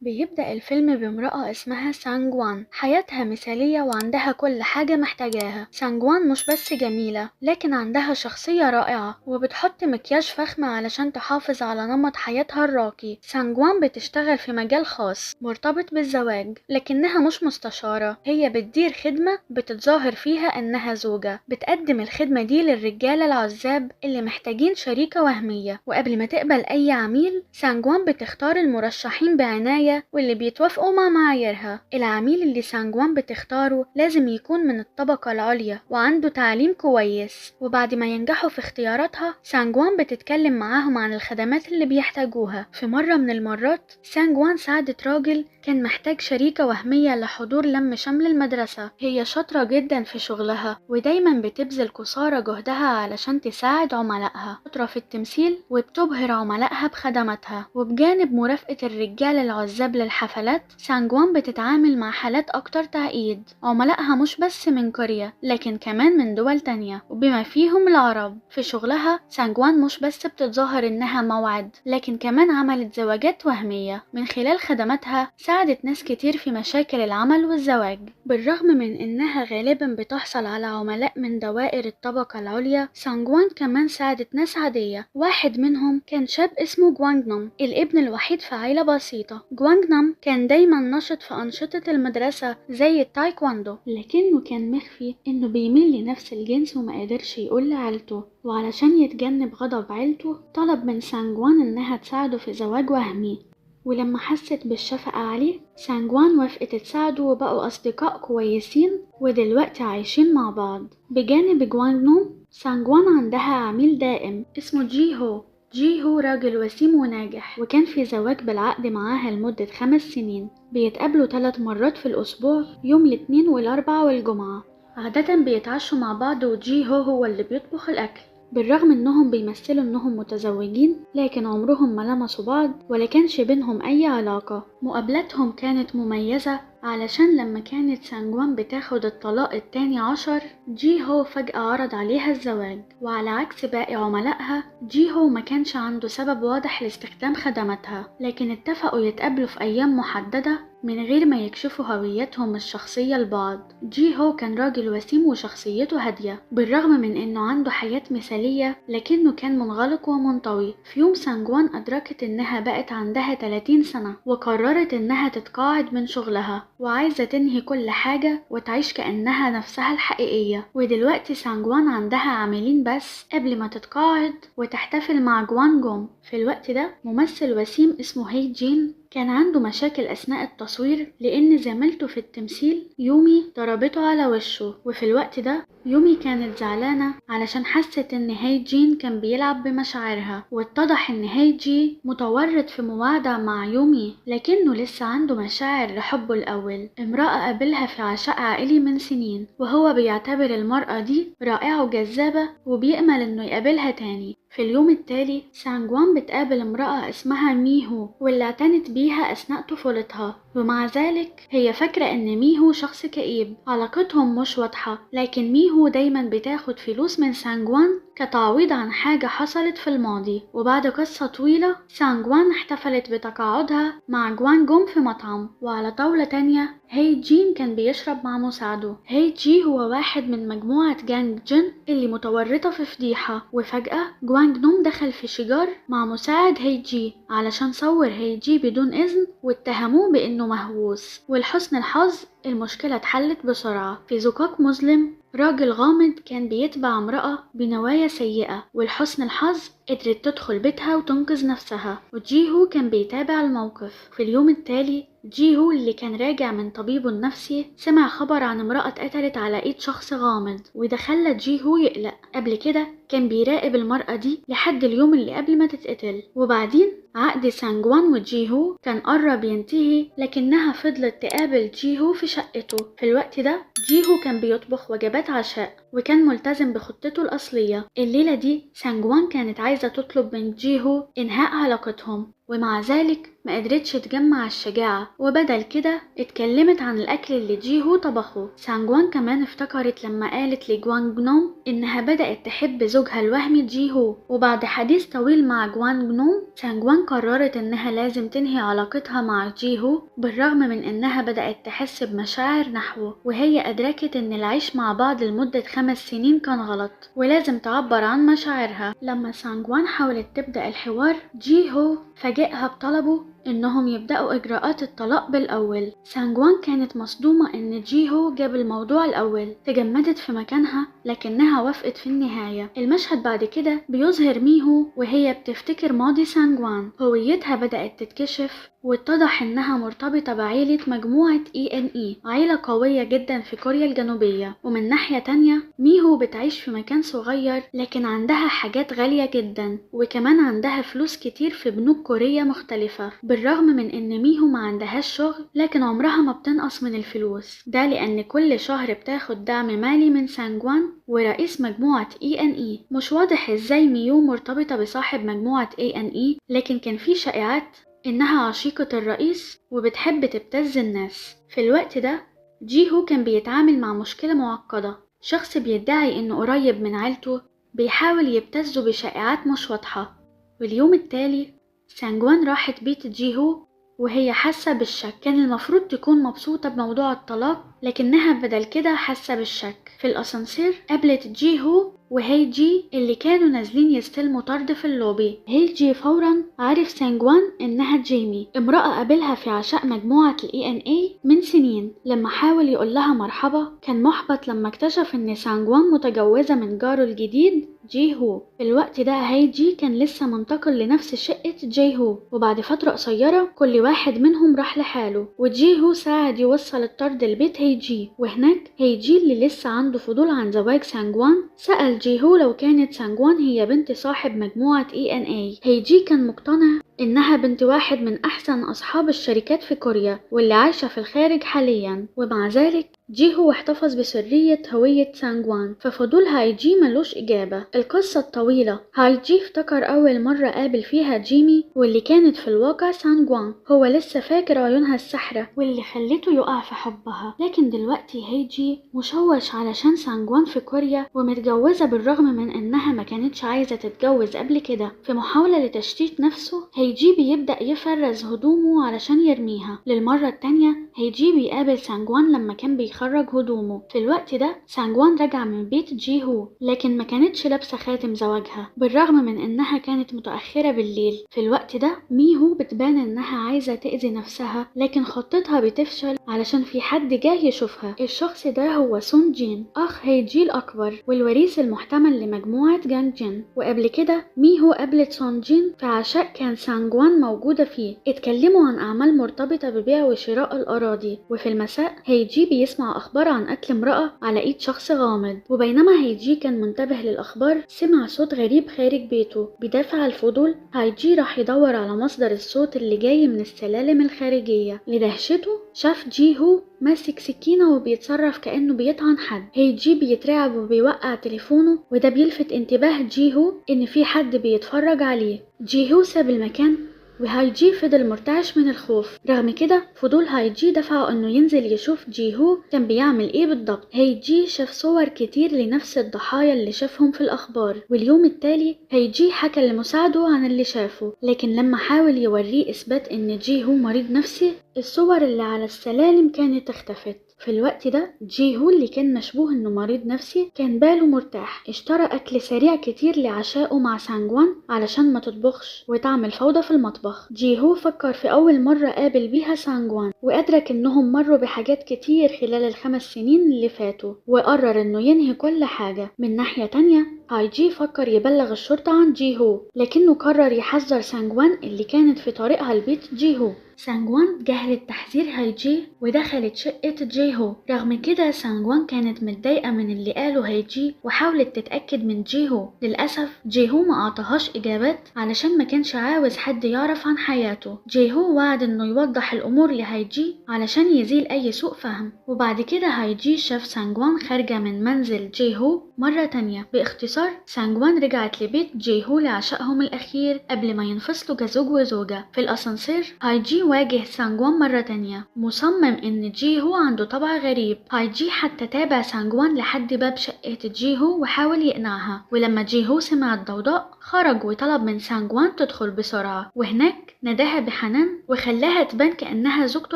بيبدأ الفيلم بامرأة اسمها سانجوان، حياتها مثالية وعندها كل حاجة محتاجاها. سانجوان مش بس جميلة، لكن عندها شخصية رائعة وبتحط مكياج فخم علشان تحافظ على نمط حياتها الراقي. سانجوان بتشتغل في مجال خاص مرتبط بالزواج، لكنها مش مستشارة، هي بتدير خدمة بتتظاهر فيها انها زوجة. بتقدم الخدمة دي للرجالة العزاب اللي محتاجين شريكة وهمية. وقبل ما تقبل اي عميل، سانجوان بتختار المرشحين بعناية واللي بيتوافقوا مع معاييرها. العميل اللي سانجوان بتختاره لازم يكون من الطبقة العليا وعنده تعليم كويس. وبعد ما ينجحوا في اختياراتها، سانجوان بتتكلم معاهم عن الخدمات اللي بيحتاجوها. في مرة من المرات، سانجوان ساعدت راجل كان محتاج شريكة وهمية لحضور لم شمل المدرسة. هي شاطرة جدا في شغلها ودايما بتبذل قصارى جهدها علشان تساعد عملائها. شاطرة في التمثيل وبتبهر عملائها بخدماتها. وبجانب مرافقة الرجال العزاب للحفلات، سانجوان بتتعامل مع حالات أكتر تعقيد. عملائها مش بس من كوريا، لكن كمان من دول تانية وبما فيهم العرب. في شغلها سانجوان مش بس بتتظاهر إنها موعد، لكن كمان عملت زواجات وهمية. من خلال خدماتها ساعدت ناس كتير في مشاكل العمل والزواج. بالرغم من إنها غالبا بتحصل على عملاء من دوائر الطبقة العليا، سانجوان كمان ساعدت ناس عادية. واحد منهم كان شاب اسمه جوانغنام، الابن الوحيد في عائلة بسيطة. جوانغنام كان دايما نشط في أنشطة المدرسة زي التايكواندو، لكنه كان مخفي إنه بيميل لنفس الجنس وما قدرش يقول لعيلته. وعلشان يتجنب غضب عيلته، طلب من سانجوان إنها تساعده في زواج وهمي. ولما حست بالشفقة عليه، سانجوان وافقت تساعده وبقوا أصدقاء كويسين ودلوقتي عايشين مع بعض. بجانب جوانغنوم، سانجوان عندها عميل دائم اسمه جي هو. جي هو راجل وسيم وناجح، وكان في زواج بالعقد معاها لمدة 5 سنين. بيتقابلوا 3 مرات في الأسبوع، يوم الاثنين والأربعاء والجمعة. عادة بيتعشوا مع بعض، وجي هو هو اللي بيطبخ الأكل. بالرغم انهم بيمثلوا انهم متزوجين، لكن عمرهم ما لمسوا بعض ولا كانش بينهم اي علاقة. مقابلتهم كانت مميزة علشان لما كانت سانجوان بتاخد الطلاق 12، جي هو فجأة عرض عليها الزواج. وعلى عكس باقي عملائها، جي هو ما كانش عنده سبب واضح لاستخدام خدماتها، لكن اتفقوا يتقابلوا في أيام محددة من غير ما يكشفوا هويتهم الشخصية لبعض. جي هو كان راجل وسيم وشخصيته هادية، بالرغم من انه عنده حياة مثالية لكنه كان منغلق ومنطوي. في يوم سانجوان أدركت انها بقت عندها 30 سنة وقررت انها تتقاعد من شغلها وعايزة تنهي كل حاجة وتعيش كأنها نفسها الحقيقية. ودلوقتي سانجوان عندها عاملين بس قبل ما تتقاعد وتحتفل مع جوانجوم. في الوقت ده ممثل وسيم اسمه هي جين كان عنده مشاكل أثناء التصوير لأن زميلته في التمثيل يومي ضربته على وشه. وفي الوقت ده يومي كانت زعلانة علشان حست إن هاي جين كان بيلعب بمشاعرها، واتضح إن هاي جي متورط في مواعدة مع يومي، لكنه لسه عنده مشاعر لحبه الأول، امرأة قابلها في عشاء عائلي من سنين، وهو بيعتبر المرأة دي رائعة وجذابة وبيأمل إنه يقابلها تاني. في اليوم التالي سانجوان بتقابل امرأة اسمها ميهو واللي اعتنت بيها أثناء طفولتها، ومع ذلك هي فاكرة ان ميهو شخص كئيب. علاقتهم مش واضحة، لكن ميهو دايما بتاخد فلوس من سانجوان كتعويض عن حاجة حصلت في الماضي. وبعد قصة طويلة سانجوان احتفلت بتقاعدها مع جوانجوم في مطعم. وعلى طاولة تانية هاي جين كان بيشرب مع مساعده. هاي جي هو واحد من مجموعة جانج جين اللي متورطة في فضيحة، وفجأة جوانجنوم دخل في شجار مع مساعد هاي جي علشان صور هاي جي بدون إذن واتهموه بإنه مهووس. ولحسن الحظ المشكلة اتحلت بسرعة. في زقاق مظلم راجل غامض كان بيتبع امرأة بنوايا سيئة، ولحسن الحظ قدرت تدخل بيتها وتنقذ نفسها، وجيهو كان بيتابع الموقف. في اليوم التالي جيهو اللي كان راجع من طبيبه النفسي سمع خبر عن امرأة اتقتلت على ايد شخص غامض، وده خلى جيهو يقلق. قبل كده كان بيراقب المرأة دي لحد اليوم اللي قبل ما تتقتل. وبعدين عقد سانجوان وجيهو كان قرب ينتهي، لكنها فضلت تقابل جيهو في شقته. في الوقت ده جيهو كان بيطبخ وجبات عشاء، وكان ملتزم بخطته الأصلية. الليلة دي سانجوان كانت عايزة تطلب من جيهو إنهاء علاقتهم، ومع ذلك ما قدرتش تجمع الشجاعة، وبدل كده اتكلمت عن الأكل اللي جيهو طبخه. سانجوان كمان افتكرت لما قالت لجوانج نوم إنها بدأت تحب زوجها الوهمي جيهو، وبعد حديث طويل مع جوانج نوم سانجوان قررت إنها لازم تنهي علاقتها مع جيهو بالرغم من إنها بدأت تحس بمشاعر نحوه، وهي أدركت إن العيش مع بعض لمدة 5 سنين كان غلط ولازم تعبر عن مشاعرها. لما سانجوان حاولت تبدأ الحوار جيهو فاجئها بطلبه إنهم يبدأوا إجراءات الطلاق بالأول. سانجوان كانت مصدومة إن جيهو جاب الموضوع الأول، تجمدت في مكانها لكنها وافقت في النهاية. المشهد بعد كده بيظهر ميهو وهي بتفتكر ماضي سانجوان، هويتها بدأت تتكشف واتضح إنها مرتبطة بعيلة مجموعة ENE، عيلة قوية جدا في كوريا الجنوبية. ومن ناحية تانية ميهو بتعيش في مكان صغير لكن عندها حاجات غالية جدا، وكمان عندها فلوس كتير في بنوك كورية مختلفة. بالرغم من إن ميهو ما عندهاش شغل لكن عمرها ما بتنقص من الفلوس، ده لأن كل شهر بتاخد دعم مالي من سانجوان ورئيس مجموعة ENE. مش واضح إزاي ميو مرتبطة بصاحب مجموعة ENE، لكن كان في شائعات إنها عشيقة الرئيس وبتحب تبتز الناس. في الوقت ده جيهو كان بيتعامل مع مشكلة معقدة، شخص بيدعي إنه قريب من عيلته بيحاول يبتزه بشائعات مش واضحة. واليوم التالي سانجوان راحت بيت جيهو وهي حاسة بالشك، كان المفروض تكون مبسوطة بموضوع الطلاق لكنها بدل كده حاسة بالشك. في الأسانسير قابلت جيهو وهيجي اللي كانوا نازلين يستلموا طرد في اللوبي. هيجي فورا عرف سانجوان إنها جيمي، امرأة قابلها في عشاء مجموعة ال ENA من سنين. لما حاول يقول لها مرحبا كان محبط لما اكتشف إن سانجوان متجوزة من جاره الجديد جيهو. في الوقت ده هيجي كان لسه منتقل لنفس شقة جيهو، وبعد فترة قصيرة كل واحد منهم راح لحاله، وجيهو ساعد يوصل الطرد لبيت هيجي. وهناك هيجي اللي لسه عنده فضول عن زواج سانجوان سأل جيهو لو كانت سانجوان هي بنت صاحب مجموعة ENA. هيجي كان مقتنع إنها بنت واحد من أحسن أصحاب الشركات في كوريا واللي عايشة في الخارج حاليا، ومع ذلك جيهو احتفظ بسرية هوية سانجوان، ففضول هايجي ملوش إجابة. القصة الطويلة، هايجي افتكر أول مرة قابل فيها جيمي واللي كانت في الواقع سانجوان، هو لسه فاكر عيونها السحرة واللي خلته يقع في حبها، لكن دلوقتي هايجي مشوش علشان سانجوان في كوريا ومتجوزة بالرغم من إنها ما كانتش عايزة تتجوز قبل كده. في محاولة لتشتيت نفسه هايجي بيبدأ يفرز هدومه علشان يرميها. للمرة التانية هايجي بيقابل سانجوان لما كان بيخرج هدومه. في الوقت ده سانجوان رجع من بيت جيهو لكن ما كانتش لابسة خاتم زواجها بالرغم من انها كانت متأخرة بالليل. في الوقت ده ميهو بتبان انها عايزة تأذي نفسها لكن خطتها بتفشل علشان في حد جاي يشوفها. الشخص ده هو سون جين، اخ هيجي الاكبر والوريث المحتمل لمجموعة جانجين. وقبل كده ميهو قابلت سون جين في عشاء كان سانجوان موجودة فيه، اتكلموا عن اعمال مرتبطة ببيع وشراء الاراضي. وفي المساء هيجي بيسمع اخبار عن قتل امرأة على ايد شخص غامض، وبينما هيجي كان منتبه للاخبار سمع صوت غريب خارج بيته. بدافع الفضول هيجي راح يدور على مصدر الصوت اللي جاي من السلالم الخارجية. لدهشته شاف جيهو ماسك سكينة وبيتصرف كأنه بيطعن حد. هيجي بيترعب وبيوقع تليفونه، وده بيلفت انتباه جيهو ان في حد بيتفرج عليه. جيهو ساب المكان وهايجي فضل مرتعش من الخوف. رغم كده فضول هايجي دفعه انه ينزل يشوف جيهو كان بيعمل ايه بالضبط. هايجي شاف صور كتير لنفس الضحايا اللي شافهم في الاخبار، واليوم التالي هايجي حكى لمساعده عن اللي شافه، لكن لما حاول يوريه اثبات ان جيهو مريض نفسي الصور اللي على السلالم كانت اختفت. في الوقت ده جيهو اللي كان مشبوه انه مريض نفسي كان باله مرتاح، اشترى اكل سريع كتير لعشائه مع سانجوان علشان ما تطبخش وتعمل فوضى في المطبخ. جيهو فكر في اول مرة قابل بيها سانجوان وادرك انهم مروا بحاجات كتير خلال ال5 سنين اللي فاتوا، وقرر انه ينهي كل حاجة. من ناحية تانية هايجي فكر يبلغ الشرطة عن جيهو، لكنه قرر يحذر سانجوان اللي كانت في طريقها لبيت جيهو. سانجوان جهلت تحذير هايجي ودخلت شقة جيهو. رغم كده سانجوان كانت متضايقة من اللي قاله هايجي وحاولت تتأكد من جيهو. للأسف جيهو ما أعطاهاش إجابات علشان ما كانش عاوز حد يعرف عن حياته. جيهو وعد إنه يوضح الأمور لهايجي علشان يزيل أي سوء فهم. وبعد كده هايجي شاف سانجوان خارجة من منزل جيهو مرة تانية. باختصار سانجوان رجعت لبيت جيهو لعشائهم الأخير قبل ما ينفصلوا كزوج وزوجة. في الأسانسير هايجي واجه سانجوان مرة تانية، مصمم إن جيهو عنده طبع غريب. هايجي حتى تابع سانجوان لحد باب شقة جيهو وحاول يقنعها، ولما جيهو سمع الضوضاء خرج وطلب من سانجوان تدخل بسرعة، وهناك ناداها بحنان وخلاها تبان كأنها زوجته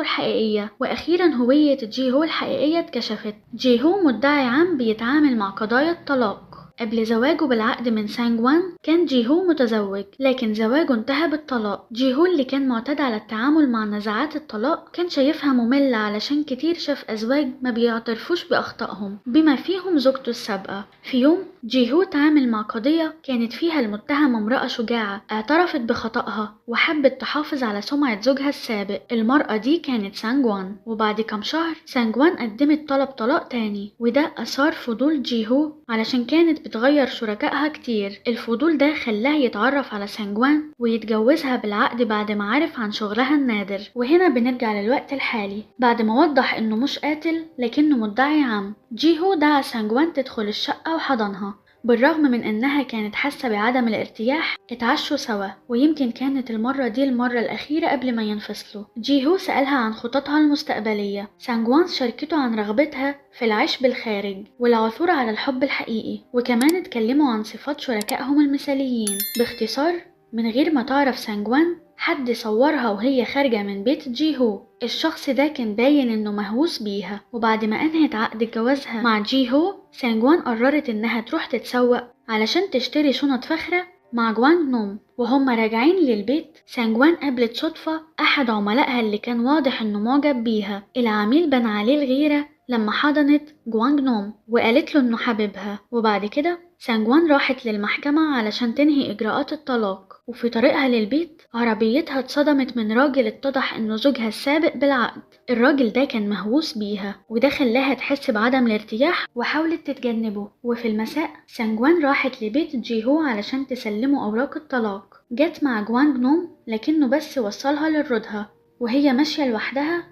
الحقيقية. وأخيرا هوية جيهو الحقيقية اتكشفت. جيهو مدعي عام بيتعامل مع قضايا الطلاق. قبل زواجه بالعقد من سانجوان كان جيهو متزوج، لكن زواجه انتهى بالطلاق. جيهو اللي كان معتاد على التعامل مع نزاعات الطلاق كان شايفها مملة علشان كتير شاف أزواج ما بيعترفوش بأخطائهم بما فيهم زوجته السابقة. في يوم جيهو تعامل مع قضية كانت فيها المتهمة امرأة شجاعة اعترفت بخطأها وحبت تحافظ على سمعة زوجها السابق. المرأة دي كانت سانجوان. وبعد كم شهر سانجوان قدمت طلب طلاق تاني، وده أثار فضول جيهو علشان كانت بتغير شركائها كتير. الفضول ده خلاه يتعرف على سانجوان ويتجوزها بالعقد بعد ما عرف عن شغلها النادر. وهنا بنرجع للوقت الحالي بعد ما وضح انه مش قاتل لكنه مدعي عام. جيهو دعا سانجوان تدخل الشقة وحضنها، بالرغم من انها كانت حاسة بعدم الارتياح. اتعشوا سوا، ويمكن كانت المرة دي المرة الأخيرة قبل ما ينفصلوا. جيهو سألها عن خططها المستقبلية. سانجوان شاركته عن رغبتها في العيش بالخارج والعثور على الحب الحقيقي، وكمان اتكلموا عن صفات شركائهم المثاليين. باختصار من غير ما تعرف سانجوان حد صورها وهي خارجة من بيت جيهو. الشخص ده كان باين انه مهووس بيها. وبعد ما انهت عقد جوازها مع جيهو، سانجوان قررت انها تروح تتسوق علشان تشتري شنط فخرة مع جوانج نوم. وهم راجعين للبيت سانجوان قابلت صدفة احد عملائها اللي كان واضح انه معجب بيها. العميل بان عليه الغيرة لما حضنت جوانج نوم وقالت له انه حبيبها. وبعد كده سانجوان راحت للمحكمة علشان تنهي اجراءات الطلاق. وفي طريقها للبيت عربيتها اتصدمت من راجل اتضح انه زوجها السابق بالعقد. الراجل ده كان مهووس بيها، وده خلاها تحس بعدم الارتياح وحاولت تتجنبه. وفي المساء سانجوان راحت لبيت جيهو علشان تسلمه اوراق الطلاق. جت مع جوانج نوم لكنه بس وصلها للردهة. وهي ماشية لوحدها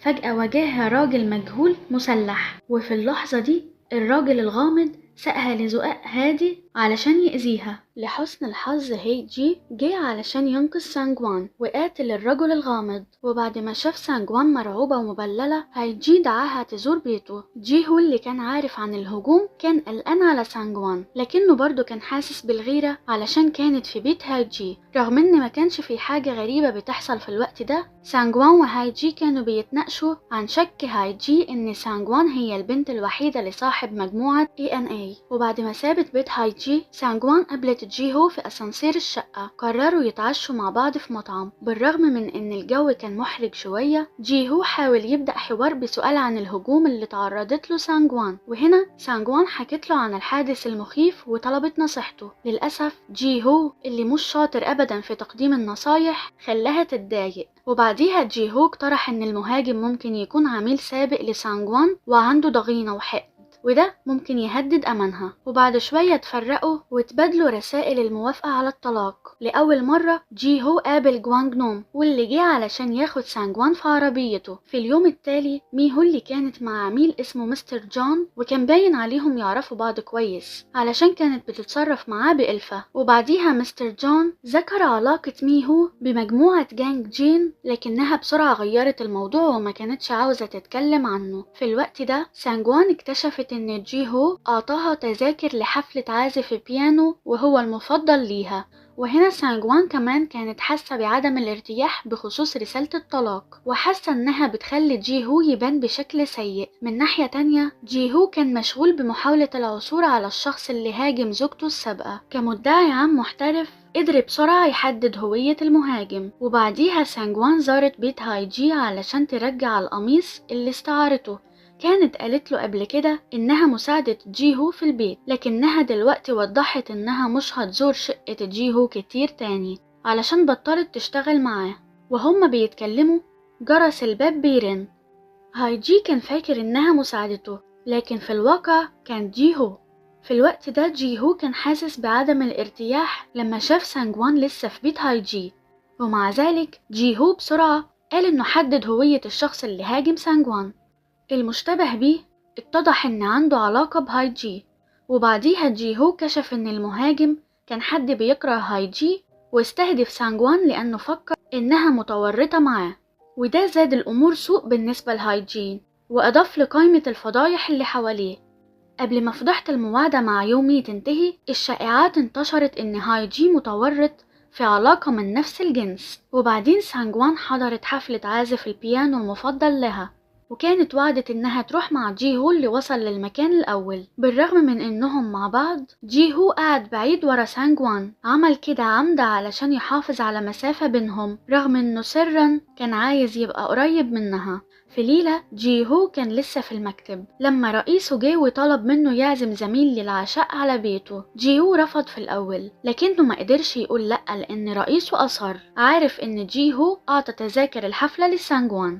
فجأة واجهها راجل مجهول مسلح، وفي اللحظة دي الراجل الغامض سقها لزقاق هادي علشان يأذيها. لحسن الحظ هيجي جه علشان ينقذ سانجوان وقاتل الرجل الغامض. وبعد ما شاف سانجوان مرعوبة ومبللة هيجي دعاها تزور بيته. جيهو اللي كان عارف عن الهجوم كان قلقان على سانجوان، لكنه برضه كان حاسس بالغيرة علشان كانت في بيت هايجي. رغم ان ما كانش في حاجة غريبة بتحصل في الوقت ده، سانجوان وهايجي كانوا بيتناقشوا عن شك هايجي ان سانجوان هي البنت الوحيدة لصاحب مجموعة ANA. وبعد ما سابت بيت هايجي سانجوان قابلت جيهو في أسانسير الشقة. قرروا يتعشوا مع بعض في مطعم. بالرغم من ان الجو كان محرج شوية، جيهو حاول يبدأ حوار بسؤال عن الهجوم اللي تعرضت له سانجوان. وهنا سانجوان حكت له عن الحادث المخيف وطلبت نصيحته. للأسف جيهو اللي مش شاطر أبدا في تقديم النصايح خلاها تتضايق. وبعديها جيهو اقترح ان المهاجم ممكن يكون عميل سابق لسانجوان وعنده ضغينة وحقد، وده ممكن يهدد أمانها. وبعد شوية اتفرقوا وتبادلوا رسائل الموافقة على الطلاق. لأول مرة جيهو قابل جوانج نوم واللي جه علشان ياخد سانجوان في عربيته. في اليوم التالي ميهو اللي كانت مع عميل اسمه مستر جون، وكان باين عليهم يعرفوا بعض كويس علشان كانت بتتصرف معاه بألفة. وبعديها مستر جون ذكر علاقة ميهو بمجموعة جانج جين، لكنها بسرعة غيرت الموضوع وما كانتش عاوزة تتكلم عنه. في الوقت ده سانجوان اكتشفت ان جيهو اعطاها تذاكر لحفلة عازف بيانو وهو المفضل ليها. وهنا سانجوان كمان كانت حاسة بعدم الارتياح بخصوص رسالة الطلاق، وحاسة انها بتخلي جيهو يبان بشكل سيء. من ناحية تانية جيهو كان مشغول بمحاولة العثور على الشخص اللي هاجم زوجته السابقة. كمدعي عام محترف قدر بسرعة يحدد هوية المهاجم. وبعديها سانجوان زارت بيت هايجي علشان ترجع القميص اللي استعارته. كانت قالت له قبل كده إنها مساعدة جيهو في البيت، لكنها دلوقتي وضحت إنها مش هتزور شقة جيهو كتير تاني علشان بطلت تشتغل معاه. وهما بيتكلموا جرس الباب بيرن. هايجي كان فاكر إنها مساعدته، لكن في الواقع كان جيهو. في الوقت ده جيهو كان حاسس بعدم الارتياح لما شاف سانجوان لسه في بيت هايجي، ومع ذلك جيهو بسرعة قال إنه حدد هوية الشخص اللي هاجم سانجوان. المشتبه بيه اتضح إن عنده علاقة بهايجي، وبعديها جيهو كشف إن المهاجم كان حد بيكره هايجي واستهدف سانجوان لأنه فكر إنها متورطة معاه، وده زاد الأمور سوء بالنسبة لهايجين وأضاف لقائمة الفضايح اللي حواليه. قبل ما فضيحة المواعدة مع يومي تنتهي، الشائعات انتشرت إن هايجي متورط في علاقة من نفس الجنس. وبعدين سانجوان حضرت حفلة عازف البيانو المفضل لها، وكانت وعدت إنها تروح مع جيهو اللي وصل للمكان الأول. بالرغم من إنهم مع بعض، جيهو قعد بعيد ورا سانجوان، عمل كده عمدا علشان يحافظ على مسافة بينهم، رغم إنه سرا كان عايز يبقى قريب منها. في ليلة جيهو كان لسه في المكتب لما رئيسه جه وطلب منه يعزم زميل للعشاء على بيته. جيهو رفض في الأول، لكنه ما قدرش يقول لأ لأن رئيسه أصر، عارف إن جيهو أعطى تذاكر الحفلة لسانجوان.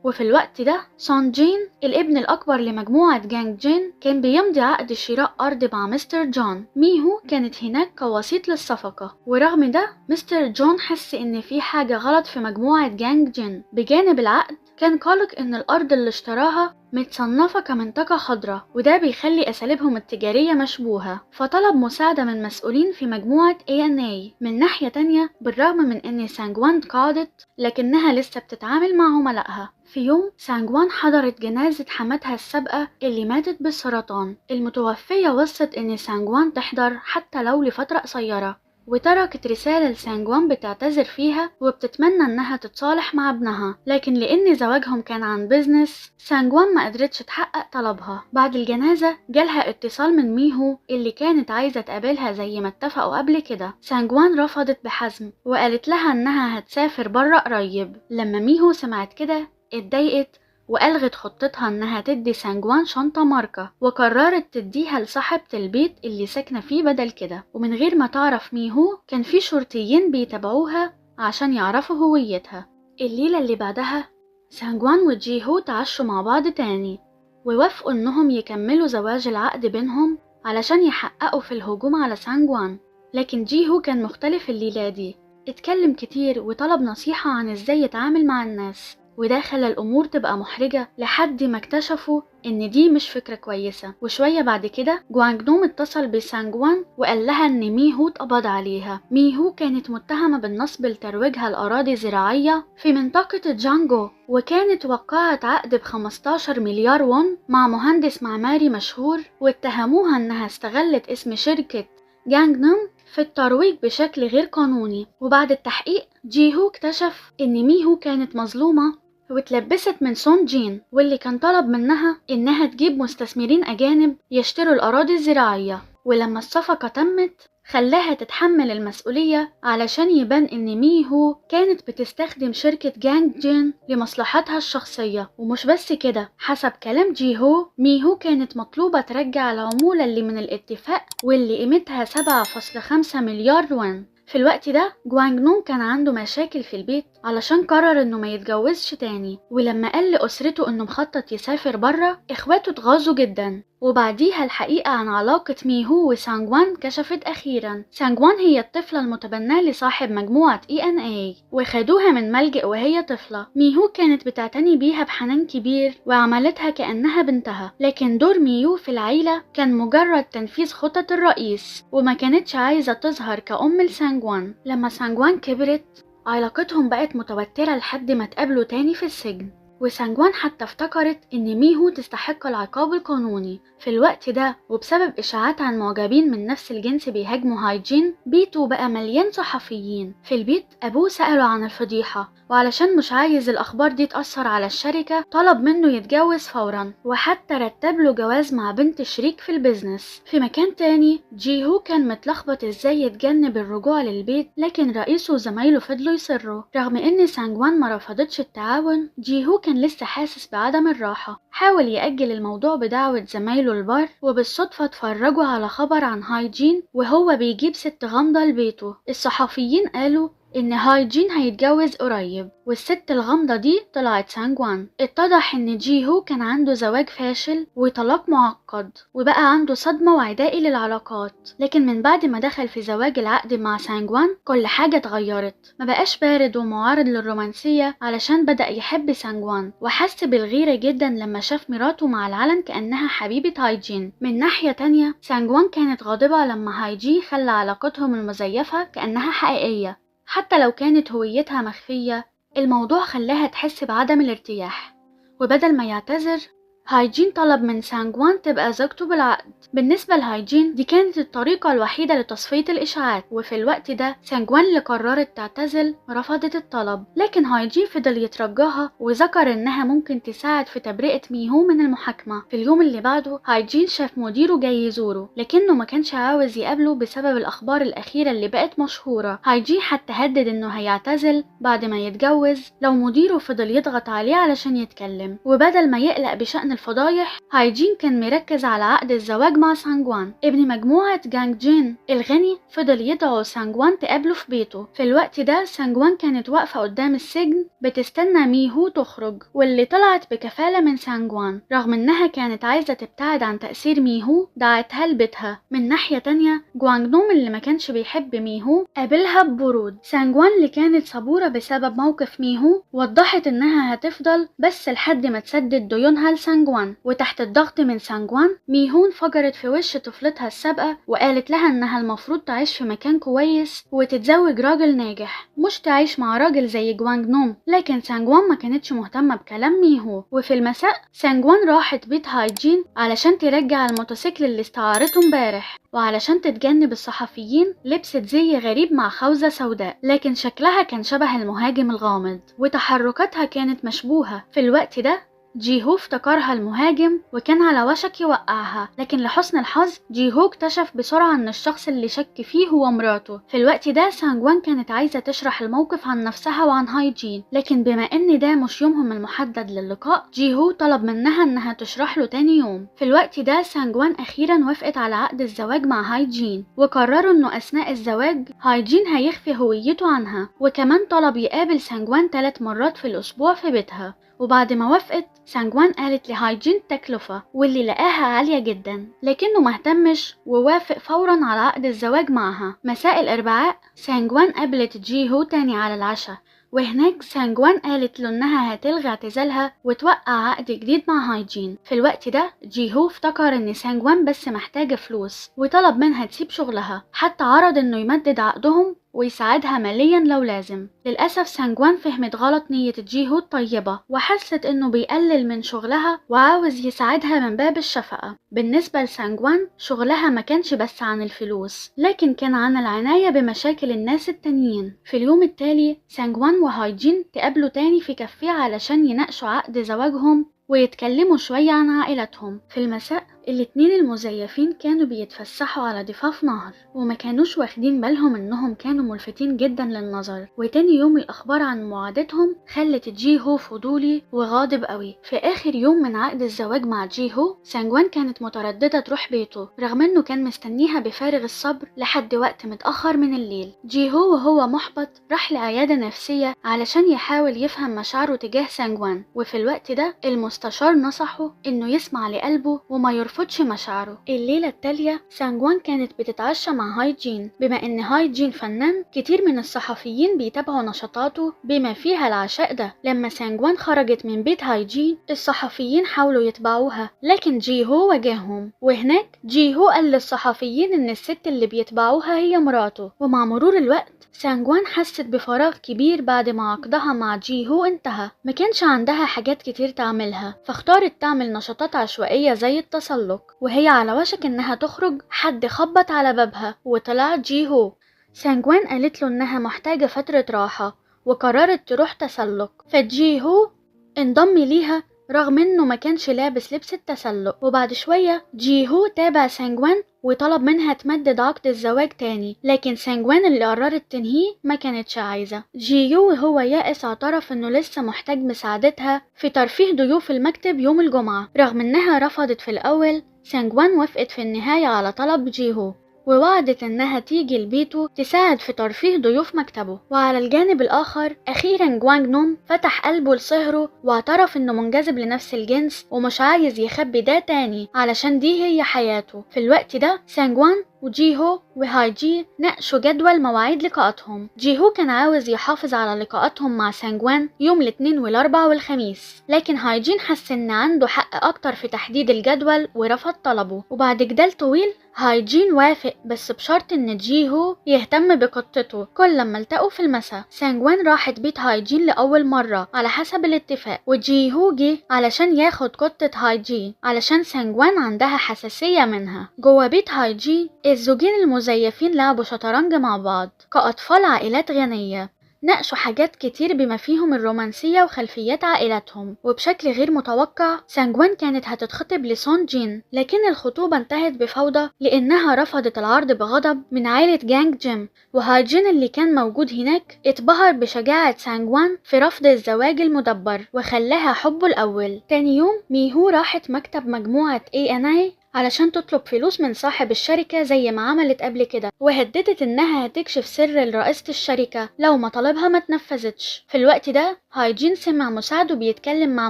وفي الوقت ده سون جين الابن الأكبر لمجموعة جانج جين كان بيمضي عقد شراء أرض مع مستر جون. ميهو كانت هناك كوسيط للصفقة، ورغم ده مستر جون حس إن في حاجة غلط في مجموعة جانج جين. بجانب العقد كان قلق إن الأرض اللي اشتراها متصنفة كمنطقة خضراء، وده بيخلي أساليبهم التجارية مشبوهة، فطلب مساعدة من مسؤولين في مجموعة ANA. من ناحية تانية، بالرغم من إن سانجوان تقاعدت لكنها لسه بتتعامل مع عملائها. في يوم سانجوان حضرت جنازة حماتها السابقة اللي ماتت بالسرطان. المتوفية وصت إن سانجوان تحضر حتى لو لفترة قصيرة، وتركت رسالة لسانجوان بتعتذر فيها وبتتمنى انها تتصالح مع ابنها، لكن لان زواجهم كان عن business سانجوان ما قدرتش تحقق طلبها. بعد الجنازة جالها اتصال من ميهو اللي كانت عايزة تقابلها زي ما اتفقوا قبل كده. سانجوان رفضت بحزم وقالت لها انها هتسافر برا قريب. لما ميهو سمعت كده اتضايقت وألغت خطتها إنها تدي سانجوان شنطة ماركة، وقررت تديها لصاحبة البيت اللي ساكنة فيه بدل كده. ومن غير ما تعرف ميهو كان في شرطيين بيتابعوها عشان يعرفوا هويتها. الليلة اللي بعدها سانجوان وجيهو تعشوا مع بعض تاني، ووافقوا إنهم يكملوا زواج العقد بينهم علشان يحققوا في الهجوم على سانجوان. لكن جيهو كان مختلف الليلة دي، اتكلم كتير وطلب نصيحة عن ازاي يتعامل مع الناس، وده خلى الأمور تبقى محرجة لحد ما اكتشفوا إن دي مش فكرة كويسة. وشوية بعد كده جوانجنوم اتصل بسانجوان وقال لها إن ميهو اتقبض عليها. ميهو كانت متهمة بالنصب لترويجها لأراضي زراعية في منطقة جانجو، وكانت وقعت عقد ب15 مليار وون مع مهندس معماري مشهور، واتهموها إنها استغلت اسم شركة جانجنوم في الترويج بشكل غير قانوني. وبعد التحقيق جيهو اكتشف إن ميهو كانت مظلومة واتلبست من سون جين، واللي كان طلب منها إنها تجيب مستثمرين أجانب يشتروا الأراضي الزراعية. ولما الصفقة تمت خلاها تتحمل المسؤولية علشان يبان إن ميهو كانت بتستخدم شركة جانج جين لمصلحتها الشخصية. ومش بس كده، حسب كلام جيهو ميهو كانت مطلوبة ترجع العمولة اللي من الاتفاق واللي قيمتها 7.5 مليار وان. في الوقت ده جوانجنوم كان عنده مشاكل في البيت علشان قرر انه ما يتجوزش تاني، ولما قال لأسرته انه مخطط يسافر برا اخواته اتغاظوا جدا. وبعديها الحقيقة عن علاقة ميهو وسانجوان كشفت أخيرا. سانجوان هي الطفلة المتبناة لصاحب مجموعة ENA، وخدوها من ملجأ وهي طفلة. ميهو كانت بتعتني بيها بحنان كبير وعملتها كأنها بنتها، لكن دور ميهو في العيلة كان مجرد تنفيذ خطط الرئيس، وما كانتش عايزة تظهر كأم لسانجوان. لما سانجوان كبرت علاقتهم بقت متوترة لحد ما تقابلوا تاني في السجن، وسانجوان حتى افتكرت ان ميهو تستحق العقاب القانوني. في الوقت ده وبسبب اشاعات عن معجبين من نفس الجنس بيهاجموا هايجين، بيته بقى مليان صحفيين. في البيت ابوه سأله عن الفضيحة، وعلشان مش عايز الاخبار دي تأثر على الشركة طلب منه يتجوز فورا، وحتى رتب له جواز مع بنت شريك في ال business. في مكان تاني جيهو كان متلخبط ازاي يتجنب الرجوع للبيت، لكن رئيسه وزمايله فضلوا يصروا. رغم ان سانجوان ما رفضتش التعاون، جيهو كان لسه حاسس بعدم الراحة. حاول يأجل الموضوع بدعوة زمايله البار، وبالصدفة اتفرجوا على خبر عن هايجين وهو بيجيب ست غامضة لبيته. الصحفيين قالوا إن هايجين هيتجوز قريب، والست الغامضة دي طلعت سانجوان. اتضح إن جيهو كان عنده زواج فاشل وطلاق معقد، وبقى عنده صدمة وعدائي للعلاقات، لكن من بعد ما دخل في زواج العقد مع سانجوان كل حاجة اتغيرت. ما بقاش بارد ومعارض للرومانسية علشان بدأ يحب سانجوان، وحس بالغيرة جدا لما شاف مراته مع العلن كأنها حبيبة هايجين. من ناحية تانية سانجوان كانت غاضبة لما هايجين خلى علاقتهم المزيفة كأنها حقيقية حتى لو كانت هويتها مخفية. الموضوع خلاها تحس بعدم الارتياح، وبدل ما يعتذر هايجين طلب من سانجوان تبقى زوجته بالعقد. بالنسبة لهايجين دي كانت الطريقة الوحيدة لتصفية الإشاعات، وفي الوقت ده سانجوان اللي قررت تعتزل رفضت الطلب، لكن هايجين فضل يترجاها وذكر إنها ممكن تساعد في تبرئة ميهو من المحاكمة. في اليوم اللي بعده هايجين شاف مديره جاي يزوره، لكنه ما كانش عاوز يقابله بسبب الأخبار الأخيرة اللي بقت مشهورة. هايجين حتى هدد إنه هيعتزل بعد ما يتجوز لو مديره فضل يضغط عليه علشان يتكلم. وبدل ما يقلق بشأن الفضايح، هايجين كان مركز على عقد الزواج مع سانجوان. ابن مجموعة جانج جين الغني فضل يدعو سانجوان تقابله في بيته. في الوقت ده سانجوان كانت واقفة قدام السجن بتستنى ميهو تخرج، واللي طلعت بكفالة من سانجوان رغم انها كانت عايزة تبتعد عن تأثير ميهو دعتها لبيتها. من ناحية تانية جوانجنوم اللي ما كانش بيحب ميهو قابلها ببرود. سانجوان اللي كانت صبورة بسبب موقف ميهو وضحت انها هتفضل بس لحد ما تسدد ديونها لسانجوان، وتحت الضغط من سانجوان ميهو انفجرت في وش طفلتها السابقة وقالت لها انها المفروض تعيش في مكان كويس وتتزوج راجل ناجح، مش تعيش مع راجل زي جوانجنوم. لكن سانجوان ما كانتش مهتمة بكلام ميهو. وفي المساء سانجوان راحت بيت هايجين علشان ترجع الموتوسيكل اللي استعارته امبارح، وعلشان تتجنب الصحفيين لبست زي غريب مع خوذة سوداء، لكن شكلها كان شبه المهاجم الغامض وتحركاتها كانت مشبوهة. في الوقت ده جيهو افتكرها المهاجم وكان على وشك يوقعها، لكن لحسن الحظ جيهو اكتشف بسرعة ان الشخص اللي شك فيه هو مراته. في الوقت ده سانجوان كانت عايزة تشرح الموقف عن نفسها وعن هايجين، لكن بما ان ده مش يومهم المحدد للقاء جيهو طلب منها انها تشرح له تاني يوم. في الوقت ده سانجوان اخيرا وافقت على عقد الزواج مع هايجين، وقرروا انه اثناء الزواج هايجين هيخفي هويته عنها، وكمان طلب يقابل سانجوان 3 مرات في الاسبوع في بيتها. وبعد ما وافقت سانجوان قالت لهايجين التكلفة واللي لقاها عالية جدا، لكنه مهتمش ووافق فورا على عقد الزواج معها. مساء الاربعاء سانجوان قابلت جيهو تاني على العشاء، وهناك سانجوان قالت له انها هتلغي اعتزالها وتوقع عقد جديد مع هايجين. في الوقت ده جيهو افتكر ان سانجوان بس محتاجة فلوس وطلب منها تسيب شغلها، حتى عرض انه يمدد عقدهم ويساعدها ماليا لو لازم. للأسف سانجوان فهمت غلط نية جيهو الطيبة وحست انه بيقلل من شغلها وعاوز يساعدها من باب الشفقة. بالنسبة لسانجوان شغلها ما كانش بس عن الفلوس، لكن كان عن العناية بمشاكل الناس التانيين. في اليوم التالي سانجوان وهايجين تقابلوا تاني في كافيه علشان يناقشوا عقد زواجهم ويتكلموا شوية عن عائلتهم. في المساء الاتنين المزيفين كانوا بيتفسحوا على ضفاف نهر وما كانوش واخدين بالهم انهم كانوا ملفتين جدا للنظر. وتاني يوم الاخبار عن معادتهم خلت جيهو فضولي وغاضب قوي. في اخر يوم من عقد الزواج مع جيهو سانجوان كانت مترددة تروح بيته رغم انه كان مستنيها بفارغ الصبر لحد وقت متأخر من الليل. جيهو وهو محبط راح لعيادة نفسية علشان يحاول يفهم مشاعره تجاه سانجوان، وفي الوقت ده المستشار نصحه انه يسمع لقلبه وما يرفض مشاعره. الليلة التالية سانجوان كانت بتتعشى مع هايجين. بما ان هايجين فنان كتير من الصحفيين بيتابعوا نشاطاته بما فيها العشاء ده. لما سانجوان خرجت من بيت هايجين الصحفيين حاولوا يتبعوها، لكن جيهو واجههم، وهناك جيهو قال للصحفيين ان الست اللي بيتبعوها هي مراته. ومع مرور الوقت سانجوان حست بفراغ كبير بعد ما عقدها مع جيهو انتهى، ما كانش عندها حاجات كتير تعملها، فاختارت تعمل نشاطات عشوائية زي التسلق. وهي على وشك انها تخرج حد خبط على بابها وطلع جيهو. سانجوان قالت له انها محتاجة فترة راحة وقررت تروح تسلق، فجيهو انضم ليها رغم انه ما كانش لابس لبس التسلق. وبعد شوية جيهو تابع سانجوان وطلب منها تمدد عقد الزواج تاني، لكن سانجوان اللي قررت تنهيه ما كانتش عايزة. جيهو وهو يائس اعترف انه لسه محتاج مساعدتها في ترفيه ضيوف المكتب يوم الجمعة. رغم انها رفضت في الاول سانجوان وافقت في النهاية على طلب جيهو. ووعدت إنها تيجي لبيته تساعد في ترفيه ضيوف مكتبه. وعلى الجانب الآخر أخيرا جوانج نوم فتح قلبه لصهره واعترف إنه منجذب لنفس الجنس ومش عايز يخبي ده تاني علشان دي هي حياته. في الوقت ده سانجوان وجيهو وهايجي ناقشوا جدول مواعيد لقاءاتهم. جيهو كان عاوز يحافظ على لقاءاتهم مع سانجوان يوم الاثنين والاربع والخميس، لكن هايجين حس ان عنده حق اكتر في تحديد الجدول ورفض طلبه. وبعد جدال طويل هايجين وافق، بس بشرط ان جيهو يهتم بقطته كل لما التقوا في المساء. سانجوان راحت بيت هايجين لأول مرة على حسب الاتفاق، وجيهو جه علشان ياخد قطة هايجين علشان سانجوان عندها حساسية منها. جوه بيت هايجين الزوجين المزيفين لعبوا شطرنج مع بعض كأطفال عائلات غنية، ناقشوا حاجات كتير بما فيهم الرومانسية وخلفيات عائلاتهم. وبشكل غير متوقع سانجوان كانت هتتخطب لسون جين، لكن الخطوبة انتهت بفوضى لأنها رفضت العرض بغضب من عائلة جانج جيم. وهايجين اللي كان موجود هناك اتبهر بشجاعة سانجوان في رفض الزواج المدبر وخلاها حبه الأول. تاني يوم ميهو راحت مكتب مجموعة ANA علشان تطلب فلوس من صاحب الشركة زي ما عملت قبل كده، وهددت انها هتكشف سر لرئيسة الشركة لو مطالبها ما تنفذتش. في الوقت ده هايجين سمع مساعده بيتكلم مع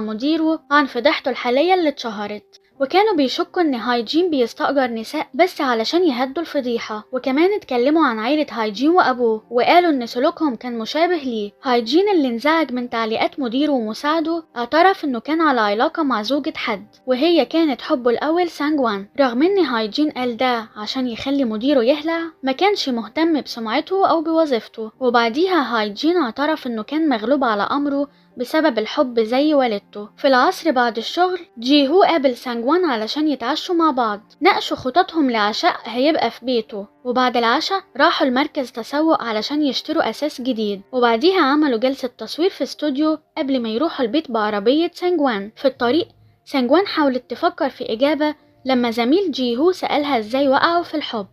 مديره عن فضيحته الحالية اللي اتشهرت، وكانوا بيشكوا ان هايجين بيستأجر نساء بس علشان يهدوا الفضيحة. وكمان اتكلموا عن عائلة هايجين وابوه وقالوا ان سلوكهم كان مشابه ليه. هايجين اللي انزعج من تعليقات مديره ومساعده اعترف انه كان على علاقة مع زوجة حد وهي كانت حبه الاول سانجوان. رغم ان هايجين قال ده عشان يخلي مديره يهلع، ما كانش مهتم بسمعته او بوظيفته. وبعديها هايجين اعترف انه كان مغلوب على امره بسبب الحب زي والدته. في العصر بعد الشغل جيهو قابل سانجوان علشان يتعشوا مع بعض، ناقشوا خططهم لعشاء هيبقى في بيته. وبعد العشاء راحوا المركز تسوق علشان يشتروا أساس جديد، وبعديها عملوا جلسة تصوير في استوديو قبل ما يروحوا البيت بعربية سانجوان. في الطريق سانجوان حاولت تفكر في إجابة لما زميل جيهو سألها ازاي وقعوا في الحب.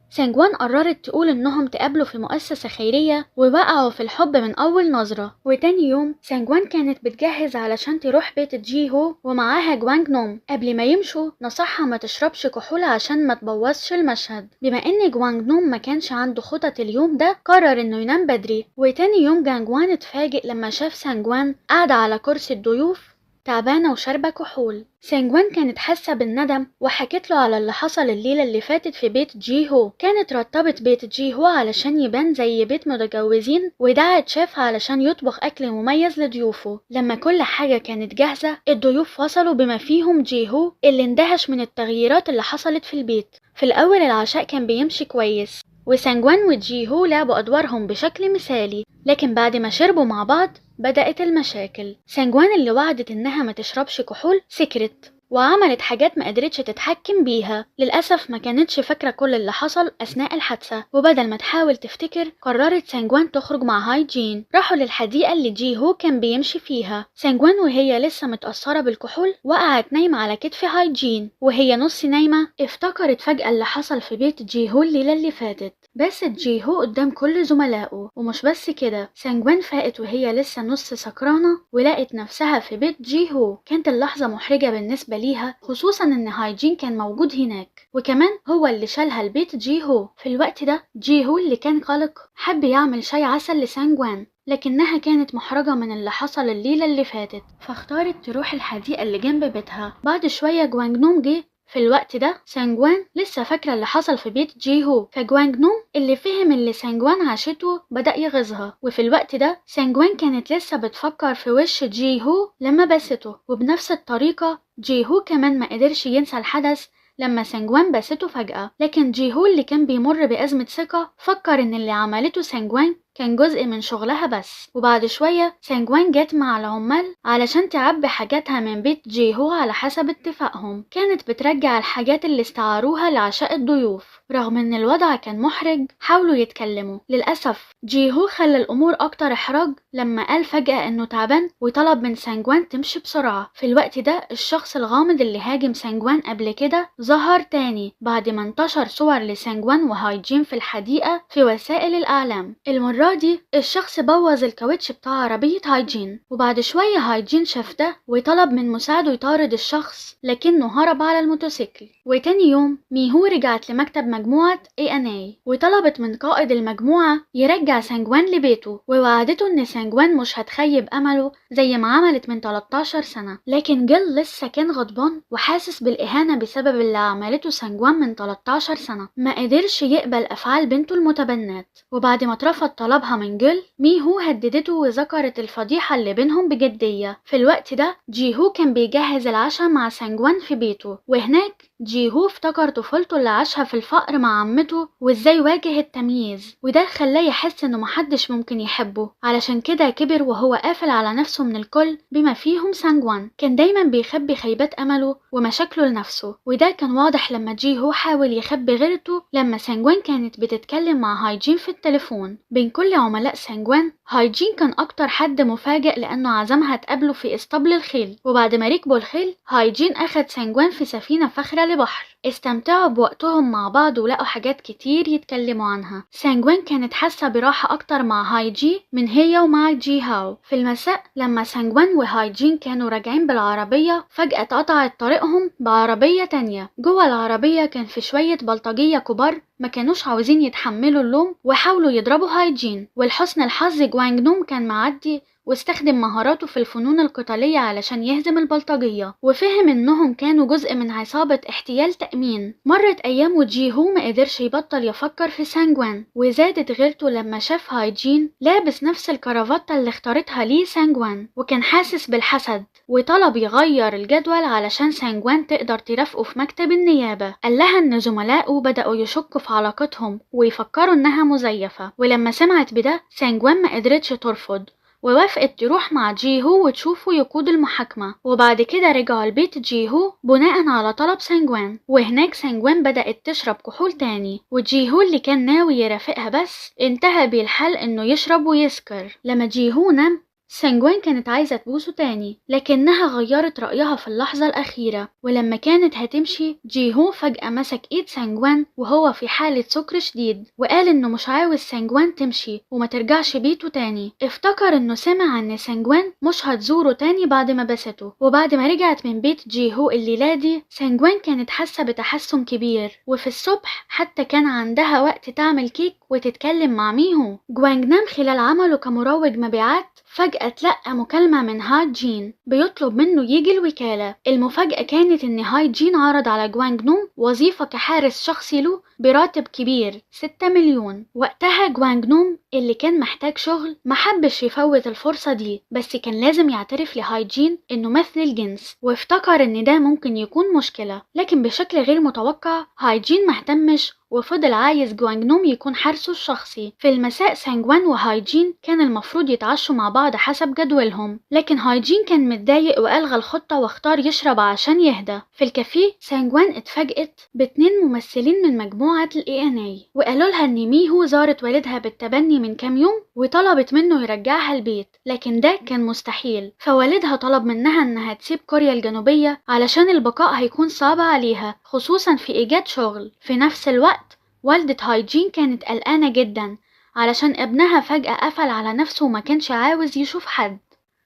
سانجوان قررت تقول انهم تقابلوا في مؤسسة خيرية ووقعوا في الحب من اول نظرة. وتاني يوم سانجوان كانت بتجهز علشان تروح بيت جيهو ومعاها جوانج نوم. قبل ما يمشوا نصحها ما تشربش كحول عشان ما تبوظش المشهد. بما ان جوانج نوم ما كانش عنده خطط اليوم ده قرر انه ينام بدري. وتاني يوم جانجوان اتفاجئ لما شاف سانجوان قاعدة على كرسي الضيوف تعبانة وشاربة كحول. سانجوان كانت حاسة بالندم وحكت له على اللي حصل الليلة اللي فاتت في بيت جيهو. كانت رتبت بيت جيهو علشان يبان زي بيت متجوزين، ودعت شيف علشان يطبخ أكل مميز لضيوفه. لما كل حاجة كانت جاهزة الضيوف وصلوا بما فيهم جيهو اللي اندهش من التغييرات اللي حصلت في البيت. في الأول العشاء كان بيمشي كويس وسانجوان وجيهو لعبوا أدوارهم بشكل مثالي، لكن بعد ما شربوا مع بعض بدأت المشاكل. سانجوان اللي وعدت إنها ما تشربش كحول سكرت وعملت حاجات ما قدرتش تتحكم بيها. للأسف ما كانتش فاكرة كل اللي حصل أثناء الحادثة، وبدل ما تحاول تفتكر قررت سانجوان تخرج مع هايجين. راحوا للحديقة اللي جيهو كان بيمشي فيها. سانجوان وهي لسه متأثرة بالكحول وقعت نايمة على كتف هايجين، وهي نص نايمة افتكرت فجأة اللي حصل في بيت جيهو الليلة اللي فاتت. بس جيهو قدام كل زملائه. ومش بس كده، سانجوان فاقت وهي لسه نص سكرانة ولقت نفسها في بيت جيهو. كانت اللحظة محرجة بالنسبة ليها، خصوصا ان هايجين كان موجود هناك وكمان هو اللي شالها البيت جيهو. في الوقت ده جيهو اللي كان قلق حب يعمل شاي عسل لسانجوان، لكنها كانت محرجة من اللي حصل الليلة اللي فاتت فاختارت تروح الحديقة اللي جنب بيتها. بعد شوية جوانج نوم جه. في الوقت ده سانجوان لسه فاكرة اللي حصل في بيت جيهو، فجوانج نوم اللي فهم اللي سانجوان عاشته بدأ يغيظها. وفي الوقت ده سانجوان كانت لسه بتفكر في وش جيهو لما بسته، وبنفس الطريقة جيهو كمان ما قدرش ينسى الحدث لما سانجوان بسته فجأة. لكن جيهو اللي كان بيمر بأزمة ثقة فكر ان اللي عملته سانجوان كان جزء من شغلها بس. وبعد شوية سانجوان جت مع العمال علشان تعبي حاجاتها من بيت جيهو على حسب اتفاقهم. كانت بترجع الحاجات اللي استعاروها لعشاء الضيوف. رغم ان الوضع كان محرج حاولوا يتكلموا. للأسف جيهو خلى الأمور أكتر إحراج لما قال فجأة إنه تعبان وطلب من سانجوان تمشي بسرعة. في الوقت ده الشخص الغامض اللي هاجم سانجوان قبل كده ظهر تاني بعد ما انتشر صور لسانجوان وهايجين في الحديقة في وسائل الإعلام. المرة دي الشخص بوظ الكاوتش بتاع عربية هايجين، وبعد شوية هايجين شاف ده وطلب من مساعده يطارد الشخص لكنه هرب على الموتوسيكل. وتاني يوم ميهو رجعت لمكتب مجموعة ANA وطلبت من قائد المجموعة يرجع سانجوان لبيته، ووعدته ان سانجوان مش هتخيب امله زي ما عملت من 13 سنة. لكن جيل لسه كان غضبان وحاسس بالإهانة بسبب اللي عملته سانجوان من 13 سنة، ما قدرش يقبل أفعال بنته المتبنات. وبعد ما اترفض طلبها من جيل، ميهو هددته وذكرت الفضيحة اللي بينهم بجدية. في الوقت ده جيهو كان بيجهز العشاء مع سانجوان في بيته، وهناك جيهو افتكر طفولته اللي عاشها في الفقر مع عمته وازاي واجه التمييز، وده خلاه يحس انه محدش ممكن يحبه، علشان كده كبر وهو قافل على نفسه من الكل بما فيهم سانجوان. كان دايما بيخبي خيبات امله ومشاكله لنفسه، وده كان واضح لما جيهو حاول يخبي غيرته لما سانجوان كانت بتتكلم مع هايجين في التليفون. بين كل عملاء سانجوان، هايجين كان اكتر حد مفاجئ لانه عزمها تقابله في اسطبل الخيل، وبعد ما ركبوا الخيل هايجين اخد سانجوان في سفينة فاخرة لبحر. استمتعوا بوقتهم مع بعض ولقوا حاجات كتير يتكلموا عنها. سانجوان كانت حاسة براحة أكتر مع هايجي من هي ومع جي هاو. في المساء لما سانجوان وهايجين كانوا راجعين بالعربية، فجأة اتقطعت طريقهم بعربية تانية. جوه العربية كان في شوية بلطجية كبار ما كانوش عاوزين يتحملوا اللوم وحاولوا يضربوا هايجين، ولحسن الحظ جوانج نوم كان معدي واستخدم مهاراته في الفنون القتالية علشان يهزم البلطجية، وفهم انهم كانوا جزء من عصابة احتيال تأمين. مرت ايام وجيهو ما قدرش يبطل يفكر في سانجوان، وزادت غيرته لما شاف هايجين لابس نفس الكرافتة اللي اختارتها ليه سانجوان، وكان حاسس بالحسد وطلب يغير الجدول علشان سانجوان تقدر ترافقه في مكتب النيابة. قال لها ان زملائه بدأوا يشكوا في علاقتهم ويفكروا انها مزيفة، ولما سمعت بده سانجوان ما قدرتش ترفض ووافقت تروح مع جيهو وتشوفه يقود المحاكمة. وبعد كده رجعوا البيت جيهو بناء على طلب سانجوان، وهناك سانجوان بدأت تشرب كحول تاني، وجيهو اللي كان ناوي يرافقها بس انتهى بيه الحال انه يشرب ويسكر. لما جيهو نام سانجوان كانت عايزة تبوسه تاني، لكنها غيرت رأيها في اللحظة الأخيرة. ولما كانت هتمشي جيهو فجأة مسك ايد سانجوان وهو في حالة سكر شديد، وقال انه مش عاوز سانجوان تمشي وما ترجعش بيته تاني. افتكر انه سمع ان سانجوان مش هتزوره تاني بعد ما بسته. وبعد ما رجعت من بيت جيهو الليلة دي سانجوان كانت حاسة بتحسن كبير، وفي الصبح حتى كان عندها وقت تعمل كيك وتتكلم مع ميهو. جوانج نام خلال عمله كمروج مبيعات فجأة تلقى مكالمة من هاي جين بيطلب منه يجي الوكالة. المفاجأة كانت ان هاي جين عرض على جوانج نوم وظيفة كحارس شخصي له براتب كبير 6 مليون. وقتها جوانج نوم اللي كان محتاج شغل محبش يفوت الفرصة دي، بس كان لازم يعترف لهاي جين انه مثل الجنس، وافتكر ان ده ممكن يكون مشكلة. لكن بشكل غير متوقع هاي جين مهتمش وفضل عايز جوانج نوم يكون حارسه الشخصي. في المساء سانجوان وهايجين كان المفروض يتعشوا مع بعض حسب جدولهم، لكن هايجين كان متضايق وألغى الخطة واختار يشرب عشان يهدى. في الكافيه سانجوان اتفاجئت باتنين ممثلين من مجموعة ال ANA، وقالوا لها ان ميهو زارت والدها بالتبني من كام يوم وطلبت منه يرجعها البيت، لكن ده كان مستحيل. فوالدها طلب منها انها تسيب كوريا الجنوبية علشان البقاء هيكون صعب عليها خصوصا في ايجاد شغل. في نفس الوقت والدة هايجين كانت قلقانة جدا علشان ابنها فجأة قفل على نفسه وما كانش عاوز يشوف حد.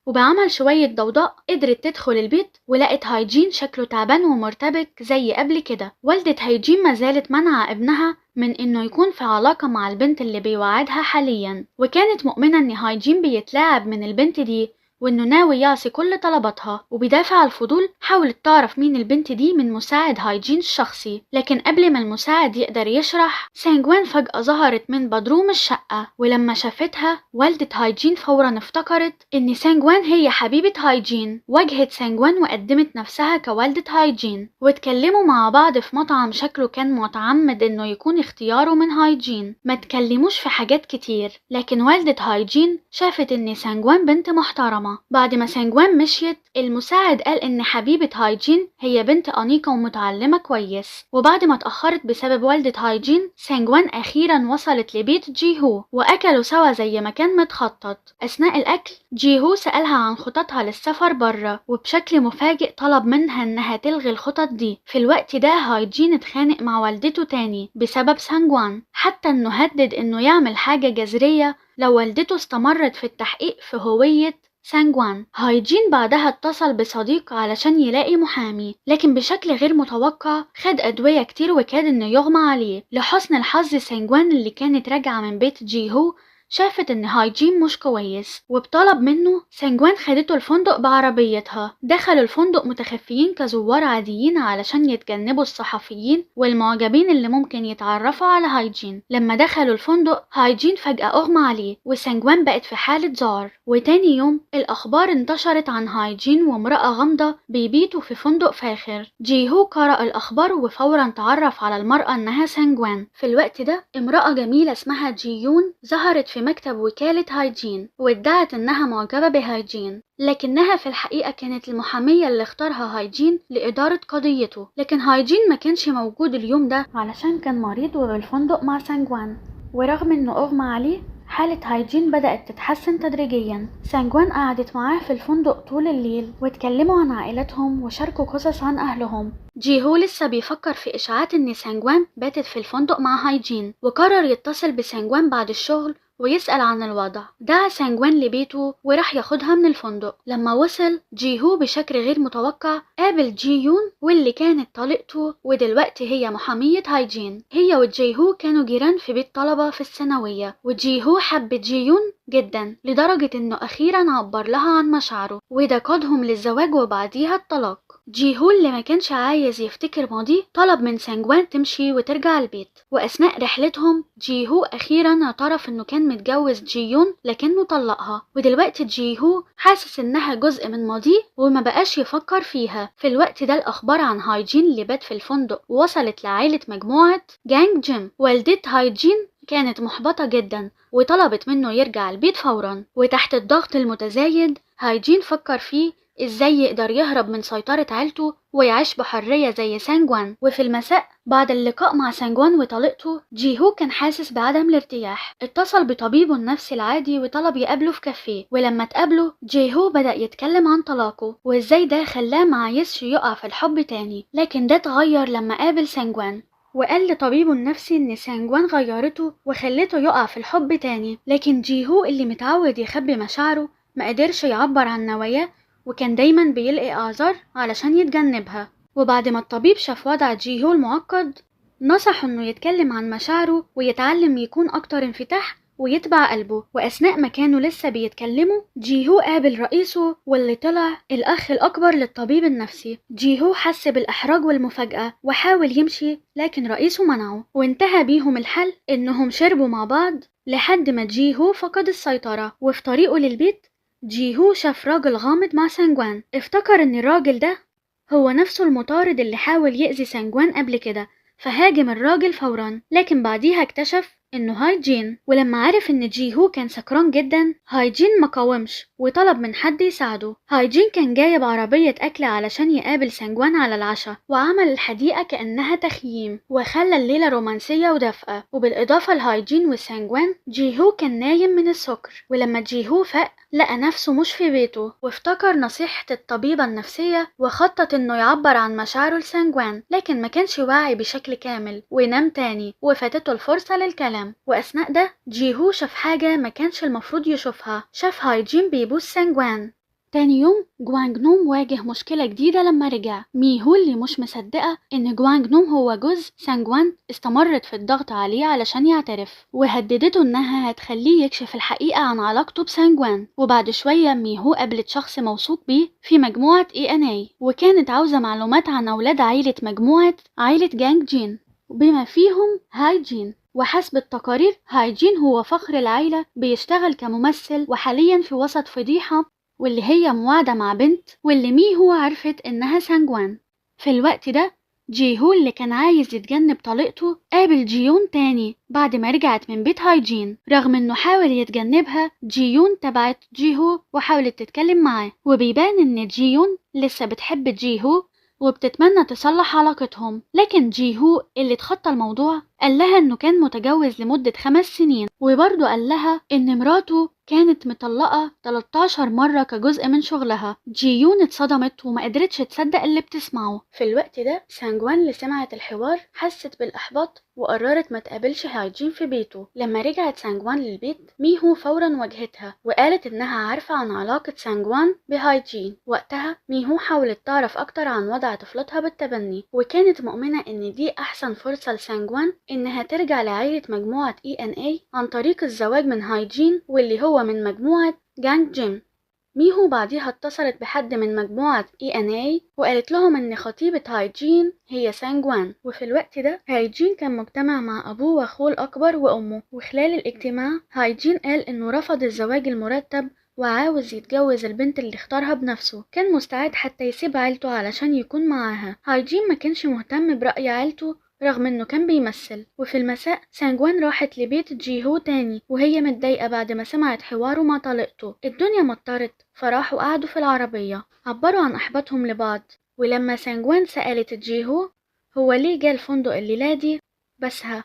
وبعمل شوية ضوضاء قدرت تدخل البيت ولقت هايجين شكله تعبان ومرتبك زي قبل كده. والدة هايجين ما زالت منع ابنها من انه يكون في علاقة مع البنت اللي بيوعدها حاليا، وكانت مؤمنة ان هايجين بيتلاعب من البنت دي وانه ناوي يعصي كل طلباتها. وبدافع الفضول حاولت تعرف مين البنت دي من مساعد هايجين الشخصي، لكن قبل ما المساعد يقدر يشرح سانجوان فجأة ظهرت من بدروم الشقة. ولما شافتها والدة هايجين فورا افتكرت ان سانجوان هي حبيبة هايجين. واجهت سانجوان وقدمت نفسها كوالدة هايجين، واتكلموا مع بعض في مطعم شكله كان متعمد انه يكون اختياره من هايجين. ما تكلموش في حاجات كتير، لكن والدة هايجين شافت ان سانجوان بنت محترمة محترمة. بعد ما سانجوان مشيت، المساعد قال إن حبيبة هايجين هي بنت أنيقة ومتعلمة كويس. وبعد ما اتأخرت بسبب والدة هايجين، سانجوان أخيرا وصلت لبيت جيهو وأكلوا سوا زي ما كان متخطط. أثناء الأكل جيهو سألها عن خططها للسفر برا، وبشكل مفاجئ طلب منها إنها تلغي الخطط دي. في الوقت ده هايجين اتخانق مع والدته تاني بسبب سانجوان، حتى إنه هدد إنه يعمل حاجة جذرية لو والدته استمرت في التحقيق في هوية سانجوان. هايجين بعدها اتصل بصديق علشان يلاقي محامي، لكن بشكل غير متوقع خد أدوية كتير وكاد إنه يغمى عليه. لحسن الحظ سانجوان اللي كانت راجعة من بيت جيهو شافت إن هايجين مش كويس، وبطلب منه سانجوان خدته الفندق بعربيتها. دخلوا الفندق متخفيين كزوار عاديين علشان يتجنبوا الصحفيين والمعجبين اللي ممكن يتعرفوا على هايجين. لما دخلوا الفندق هايجين فجأة أغمى عليه، وسانجوان بقت في حالة ذعر. وتاني يوم الأخبار انتشرت عن هايجين وامرأة غامضة بيبيتوا في فندق فاخر. جيهو قرأ الأخبار وفورا تعرف على المرأة إنها سانجوان. في الوقت ده امرأة جميلة اسمها جيون ظهرت في مكتب وكالة هايجين وادعت إنها معجبة بهايجين، لكنها في الحقيقة كانت المحامية اللي اختارها هايجين لإدارة قضيته. لكن هايجين ما كانش موجود اليوم ده علشان كان مريض وبالفندق مع سانجوان، ورغم إنه أغمى عليه حالة هايجين بدأت تتحسن تدريجيا. سانجوان قعدت معاه في الفندق طول الليل واتكلموا عن عائلتهم وشاركوا قصص عن أهلهم. جيهو لسه بيفكر في إشاعات إن سانجوان باتت في الفندق مع هايجين، وقرر يتصل بسانجوان بعد الشغل ويسأل عن الوضع. دعا سانجوان لبيته وراح ياخدها من الفندق. لما وصل جيهو بشكل غير متوقع قابل جيون واللي كانت طليقته ودلوقتي هي محامية هايجين. هي وجيهو كانوا جيران في بيت طلبة في الثانوية، وجيهو حب جيون جدا لدرجة انه اخيرا عبر لها عن مشاعره، وده قادهم للزواج وبعديها الطلاق. جيهو اللي ما كانش عايز يفتكر ماضيه طلب من سانجوان تمشي وترجع البيت. واثناء رحلتهم جيهو اخيرا اعترف انه كان متجوز جيون لكنه طلقها، ودلوقتي جيهو حاسس انها جزء من ماضيه وما بقاش يفكر فيها. في الوقت ده الاخبار عن هايجين اللي بات في الفندق وصلت لعائلة مجموعة جانج جيم. والدة هايجين كانت محبطة جدا وطلبت منه يرجع البيت فورا. وتحت الضغط المتزايد هايجين فكر فيه ازاي يقدر يهرب من سيطرة عيلته ويعيش بحرية زي سانجوان. وفي المساء بعد اللقاء مع سانجوان وطليقته جيهو كان حاسس بعدم الارتياح. اتصل بطبيبه النفسي العادي وطلب يقابله في كافيه، ولما تقابله جيهو بدأ يتكلم عن طلاقه وازاي ده خلاه ما عايزش يقع في الحب تاني، لكن ده اتغير لما قابل سانجوان. وقال لطبيبه النفسي ان سانجوان غيرته وخلته يقع في الحب تاني، لكن جيهو اللي متعود يخبي مشاعره ما قدرش يعبر عن نواياه وكان دايما بيلقي اعذار علشان يتجنبها. وبعد ما الطبيب شاف وضع جيهو المعقد نصحه انه يتكلم عن مشاعره ويتعلم يكون اكتر انفتاح ويتبع قلبه. واثناء ما كانوا لسه بيتكلموا جيهو قابل رئيسه واللي طلع الاخ الاكبر للطبيب النفسي. جيهو حس بالاحراج والمفاجأة وحاول يمشي لكن رئيسه منعه، وانتهى بيهم الحل انهم شربوا مع بعض لحد ما جيهو فقد السيطرة. وفي طريقه للبيت جيهو شاف راجل غامض مع سانجوان، افتكر ان الراجل ده هو نفسه المطارد اللي حاول يأذي سانجوان قبل كده، فهاجم الراجل فورا، لكن بعديها اكتشف انه هايجين. ولما عرف ان جيهو كان سكران جدا هايجين ما قاومش وطلب من حد يساعده. هايجين كان جايب عربية اكل علشان يقابل سانجوان على العشاء، وعمل الحديقة كأنها تخييم وخلى الليلة رومانسية ودافئة. وبالاضافة لهايجين وسانجوان جيهو كان نايم من السكر، ولما جيهو فاق لقى نفسه مش في بيته، وافتكر نصيحة الطبيبة النفسية وخطط انه يعبر عن مشاعره لسانجوان، لكن ما كانش واعي بشكل كامل ونام تاني وفاتته الفرصة للكلام. واثناء ده جيهو شاف حاجة ما كانش المفروض يشوفها، شاف هايجين بيبوس سانجوان. تاني يوم جوانج نوم واجه مشكلة جديدة لما رجع. ميهو اللي مش مصدقة ان جوانج نوم هو جوز سانجوان استمرت في الضغط عليه علشان يعترف، وهددته انها هتخليه يكشف الحقيقة عن علاقته بسانجوان. وبعد شوية ميهو قابلت شخص موثوق بيه في مجموعة ENA، وكانت عاوزة معلومات عن أولاد عائلة مجموعة عائلة جانج جين بما فيهم هايجين. وحسب التقارير هايجين هو فخر العيلة، بيشتغل كممثل وحاليا في وسط فضيحة واللي هي مواعدة مع بنت واللي ميهو عرفت انها سانجوان. في الوقت ده جيهو اللي كان عايز يتجنب طليقته قابل جيون تاني بعد ما رجعت من بيت هايجين. رغم انه حاول يتجنبها، جيون تبعت جيهو وحاولت تتكلم معاه، وبيبان ان جيون لسه بتحب جيهو وبتتمنى تصلح علاقتهم. لكن جيهو اللي اتخطى الموضوع قال لها انه كان متجوز لمدة 5 سنين، وبرضه قال لها ان مراته كانت مطلقة 13 مرة كجزء من شغلها. جيون اتصدمت وما قدرتش تصدق اللي بتسمعه. في الوقت ده سانجوان اللي سمعت الحوار حست بالإحباط وقررت ما تقابلش هايجين في بيته. لما رجعت سانجوان للبيت، ميهو فورا واجهتها وقالت انها عارفة عن علاقة سانجوان بهايجين. وقتها ميهو حاولت تعرف اكتر عن وضع طفلتها بالتبني، وكانت مؤمنة ان دي احسن فرصة لسانجوان انها ترجع لعائلة مجموعة ENA عن طريق الزواج من هايجين واللي هو من مجموعة جانج جيم. ميهو بعديها اتصلت بحد من مجموعة ENA وقالت لهم ان خطيبة هايجين هي سانجوان. وفي الوقت ده هايجين كان مجتمع مع ابوه واخوه الاكبر وامه، وخلال الاجتماع هايجين قال انه رفض الزواج المرتب وعاوز يتجوز البنت اللي اختارها بنفسه، كان مستعد حتى يسيب عيلته علشان يكون معاها. هايجين ما كانش مهتم برأي عيلته رغم انه كان بيمثل. وفي المساء سانجوان راحت لبيت جيهو تاني وهي متضايقة بعد ما سمعت حواره مع طليقته. الدنيا مطرت فراحوا قعدوا في العربية، عبروا عن احباطهم لبعض. ولما سانجوان سألت جيهو هو ليه جه الفندق الليلة دي بسها،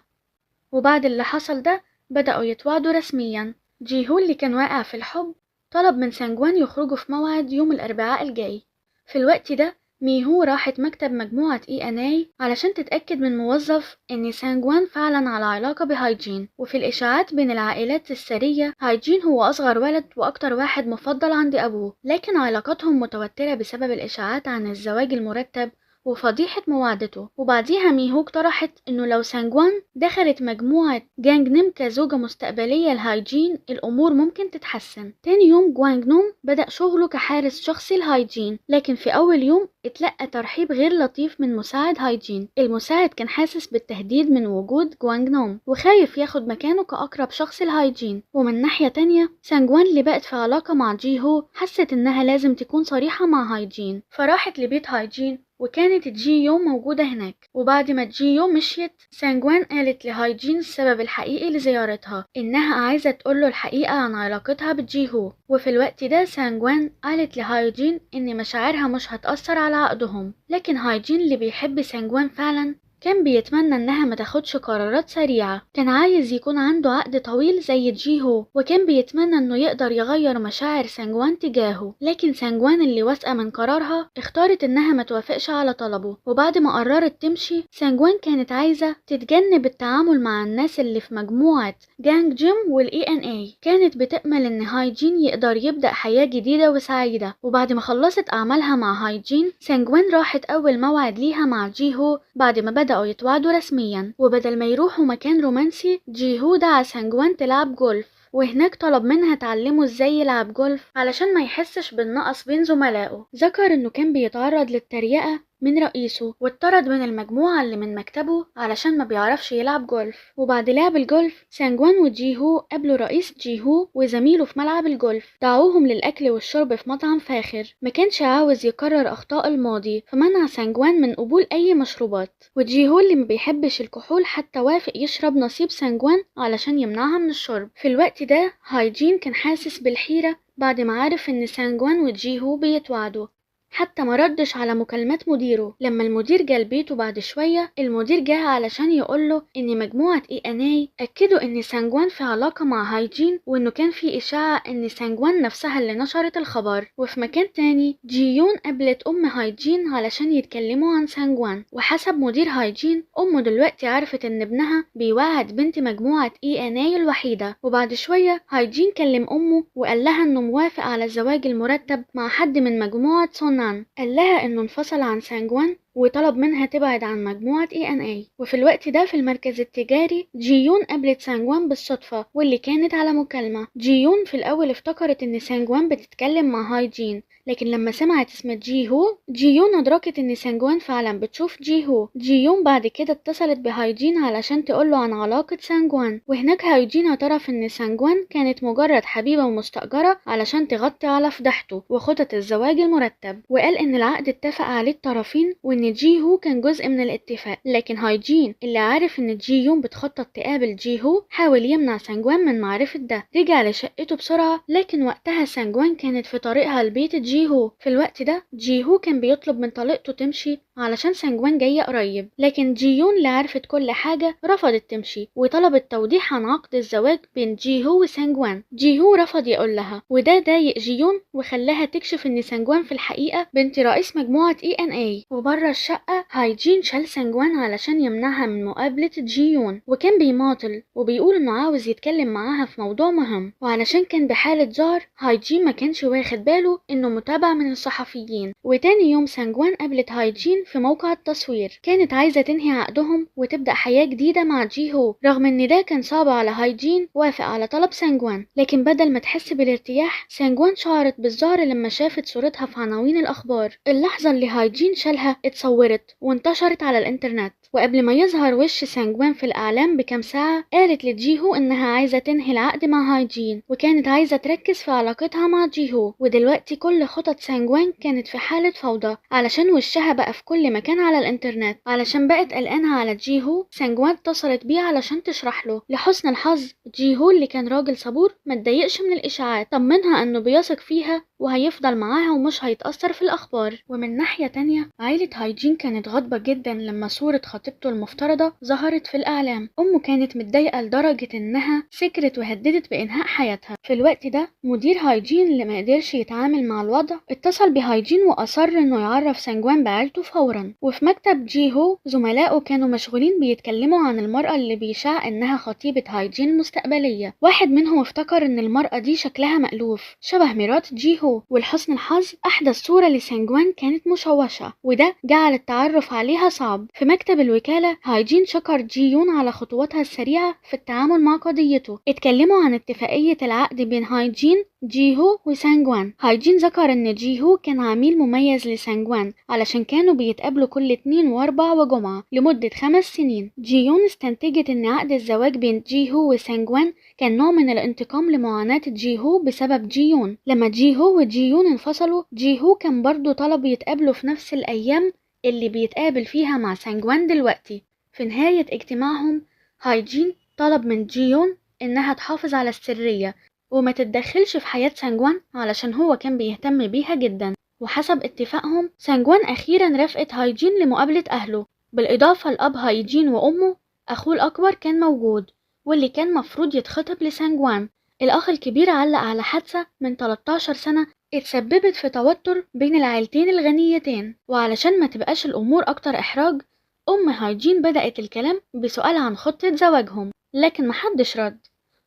وبعد اللي حصل ده بدأوا يتواعدوا رسميا. جيهو اللي كان واقع في الحب طلب من سانجوان يخرجوا في موعد يوم الأربعاء الجاي. في الوقت ده ميهو راحت مكتب مجموعة ENA علشان تتأكد من موظف ان سانجوان فعلا على علاقة بهايجين. وفي الإشاعات بين العائلات الثرية هايجين هو أصغر ولد وأكتر واحد مفضل عند أبوه، لكن علاقتهم متوترة بسبب الإشاعات عن الزواج المرتب وفضيحة مواعدته. وبعديها ميهو اقترحت انه لو سانجوان دخلت مجموعة جانج نيم كزوجة مستقبلية لهايجين الامور ممكن تتحسن. تاني يوم جوانج نوم بدأ شغله كحارس شخصي لهايجين، لكن في اول يوم اتلقى ترحيب غير لطيف من مساعد هايجين. المساعد كان حاسس بالتهديد من وجود جوانج نوم وخايف ياخد مكانه كأقرب شخص لهايجين. ومن ناحية تانية سانجوان اللي بقت في علاقة مع جيهو حست انها لازم تكون صريحة مع هايجين، فراحت لبيت هايجين وكانت جيو موجودة هناك. وبعد ما جيو مشيت سانجوان قالت لهايجين السبب الحقيقي لزيارتها، انها عايزة تقوله الحقيقة عن علاقتها بجيهو. وفي الوقت ده سانجوان قالت لهايجين ان مشاعرها مش هتأثر على عقدهم، لكن هايجين اللي بيحب سانجوان فعلا كان بيتمنى انها ما تاخدش قرارات سريعة، كان عايز يكون عنده عقد طويل زي جيهو، وكان بيتمنى انه يقدر يغير مشاعر سانجوان تجاهه. لكن سانجوان اللي واثقة من قرارها اختارت انها ما توافقش على طلبه. وبعد ما قررت تمشي سانجوان كانت عايزة تتجنب التعامل مع الناس اللي في مجموعة جانج جيم وال ENA، كانت بتأمل ان هايجين يقدر يبدأ حياة جديدة وسعيدة. وبعد ما خلصت اعمالها مع هايجين سانجوان راحت اول موعد ليها مع جيهو بعد ما بدأوا يتواعدوا رسميا. وبدل ما يروحوا مكان رومانسي جيهو دعا سانجوان تلعب جولف، وهناك طلب منها تعلمه ازاي يلعب جولف علشان ما يحسش بالنقص بين زملائه. ذكر انه كان بيتعرض للتريقة من رئيسه واتطرد من المجموعة اللي من مكتبه علشان ما بيعرفش يلعب جولف. وبعد لعب الجولف سانجوان وجيهو قابلوا رئيس جيهو وزميله في ملعب الجولف، دعوهم للأكل والشرب في مطعم فاخر. ما كانش عاوز يكرر أخطاء الماضي فمنع سانجوان من قبول أي مشروبات، وجيهو اللي ما بيحبش الكحول حتى وافق يشرب نصيب سانجوان علشان يمنعها من الشرب. في الوقت ده هايجين كان حاسس بالحيرة بعد ما عرف ان سانجوان وجيهو بيتواعدوا، حتى ما ردش على مكالمات مديره. لما المدير جه لبيته بعد شوية المدير جه علشان يقوله ان مجموعة ENA اكدوا ان سانجوان في علاقة مع هايجين، وانه كان في اشاعة ان سانجوان نفسها اللي نشرت الخبر. وفي مكان تاني جيون قابلت ام هايجين علشان يتكلموا عن سانجوان، وحسب مدير هايجين امه دلوقتي عرفت ان ابنها بيواعد بنت مجموعة ENA الوحيدة. وبعد شوية هايجين كلم امه وقال لها انه موافق على الزواج المرتب مع حد من مجموعة سونان، قال لها انه انفصل عن سانجوان وطلب منها تبعد عن مجموعة ENA. وفي الوقت ده في المركز التجاري جيون قابلت سانجوان بالصدفة واللي كانت على مكالمة. جيون في الأول افتكرت ان سانجوان بتتكلم مع هايجين، لكن لما سمعت اسم جيهو جيون أدركت ان سانجوان فعلا بتشوف جيهو. جيون بعد كده اتصلت بهايجين علشان تقوله عن علاقة سانجوان، وهناك هايجين اعترف ان سانجوان كانت مجرد حبيبة ومستأجرة علشان تغطي على فضحته وخطط الزواج المرتب، وقال ان العقد اتفق عليه الطرفين وان إن جيهو كان جزء من الاتفاق، لكن هايجين اللي عارف إن جيون بتخطط تقابل جيهو حاول يمنع سانجوان من معرفة ده. رجع لشقته بسرعة، لكن وقتها سانجوان كانت في طريقها لبيت جيهو. في الوقت ده جيهو كان بيطلب من طليقته تمشي علشان سانجوان جاية قريب، لكن جيون اللي عرفت كل حاجة رفضت تمشي وطلبت توضيح عن عقد الزواج بين جيهو وسانجوان. جيهو رفض يقول لها، وده ضايق جيون وخلاها تكشف ان سانجوان في الحقيقة بنت رئيس مجموعة ENA. وبره الشقة هايجين شال سانجوان علشان يمنعها من مقابلة جيون، وكان بيماطل وبيقول انه عاوز يتكلم معاها في موضوع مهم. وعلشان كان بحالة ذعر هايجين ما كانش واخد باله انه متابع من الصحفيين. وتاني يوم سانجوان قابلت هايجين في موقع التصوير، كانت عايزة تنهي عقدهم وتبدأ حياة جديدة مع جيهو. رغم ان ده كان صعب على هايجين وافق على طلب سانجوان، لكن بدل ما تحس بالارتياح سانجوان شعرت بالذعر لما شافت صورتها في عناوين الأخبار. اللحظة اللي هايجين شالها اتصورت وانتشرت على الانترنت. وقبل ما يظهر وش سانجوان في الإعلام بكام ساعة قالت لجيهو إنها عايزة تنهي العقد مع هايجين، وكانت عايزة تركز في علاقتها مع جيهو. ودلوقتي كل خطط سانجوان كانت في حالة فوضى علشان وشها بقى في كل مكان على الانترنت. علشان بقت قلقانة على جيهو سانجوان اتصلت بيه علشان تشرح له. لحسن الحظ جيهو اللي كان راجل صبور ما اتضايقش من الإشاعات، طمنها إنه بيثق فيها وهيفضل معاها ومش هيتأثر في الأخبار. ومن ناحية تانية عائلة هايجين كانت غاضبة جدا لما صورة خطيبته المفترضة ظهرت في الإعلام. أمه كانت متضايقة لدرجة إنها سكرت وهددت بإنهاء حياتها. في الوقت ده مدير هايجين اللي ما قدرش يتعامل مع الوضع اتصل بهايجين وأصر إنه يعرف سانجوان بعيلته فورا. وفي مكتب جيهو زملائه كانوا مشغولين بيتكلموا عن المرأة اللي بيشاع إنها خطيبة هايجين المستقبلية. واحد منهم افتكر إن المرأة دي شكلها مألوف شبه مرات جيهو، ولحسن الحظ أحدث صورة لسانجوان كانت مشوشة وده جعل التعرف عليها صعب. في مكتب الوكالة هايجين شكر جيون على خطواتها السريعة في التعامل مع قضيته. اتكلموا عن اتفاقية العقد بين هايجين جيهو وسانجوان. هايجين ذكر ان جيهو كان عميل مميز لسانجوان علشان كانوا بيتقابلوا كل 2 و4 وجمعة لمدة 5 سنين. جيون استنتجت ان عقد الزواج بين جيهو وسانجوان كان نوع من الانتقام لمعاناة جيهو بسبب جيون. لما جيهو وجيون انفصلوا جيهو كان برضو طلب يتقابلوا في نفس الأيام اللي بيتقابل فيها مع سانجوان دلوقتي. في نهاية اجتماعهم هايجين طلب من جيون انها تحافظ على السرية وما تتدخلش في حياة سانجوان علشان هو كان بيهتم بيها جدا. وحسب اتفاقهم سانجوان أخيرا رافقت هايجين لمقابلة أهله، بالإضافة لأب هايجين وأمه. أخوه الأكبر كان موجود واللي كان مفروض يتخطب لسانجوان. الأخ الكبير علق على حادثة من 13 سنة اتسببت في توتر بين العيلتين الغنيتين، وعلشان ما تبقاش الأمور أكتر إحراج أم هايجين بدأت الكلام بسؤال عن خطة زواجهم، لكن محدش رد،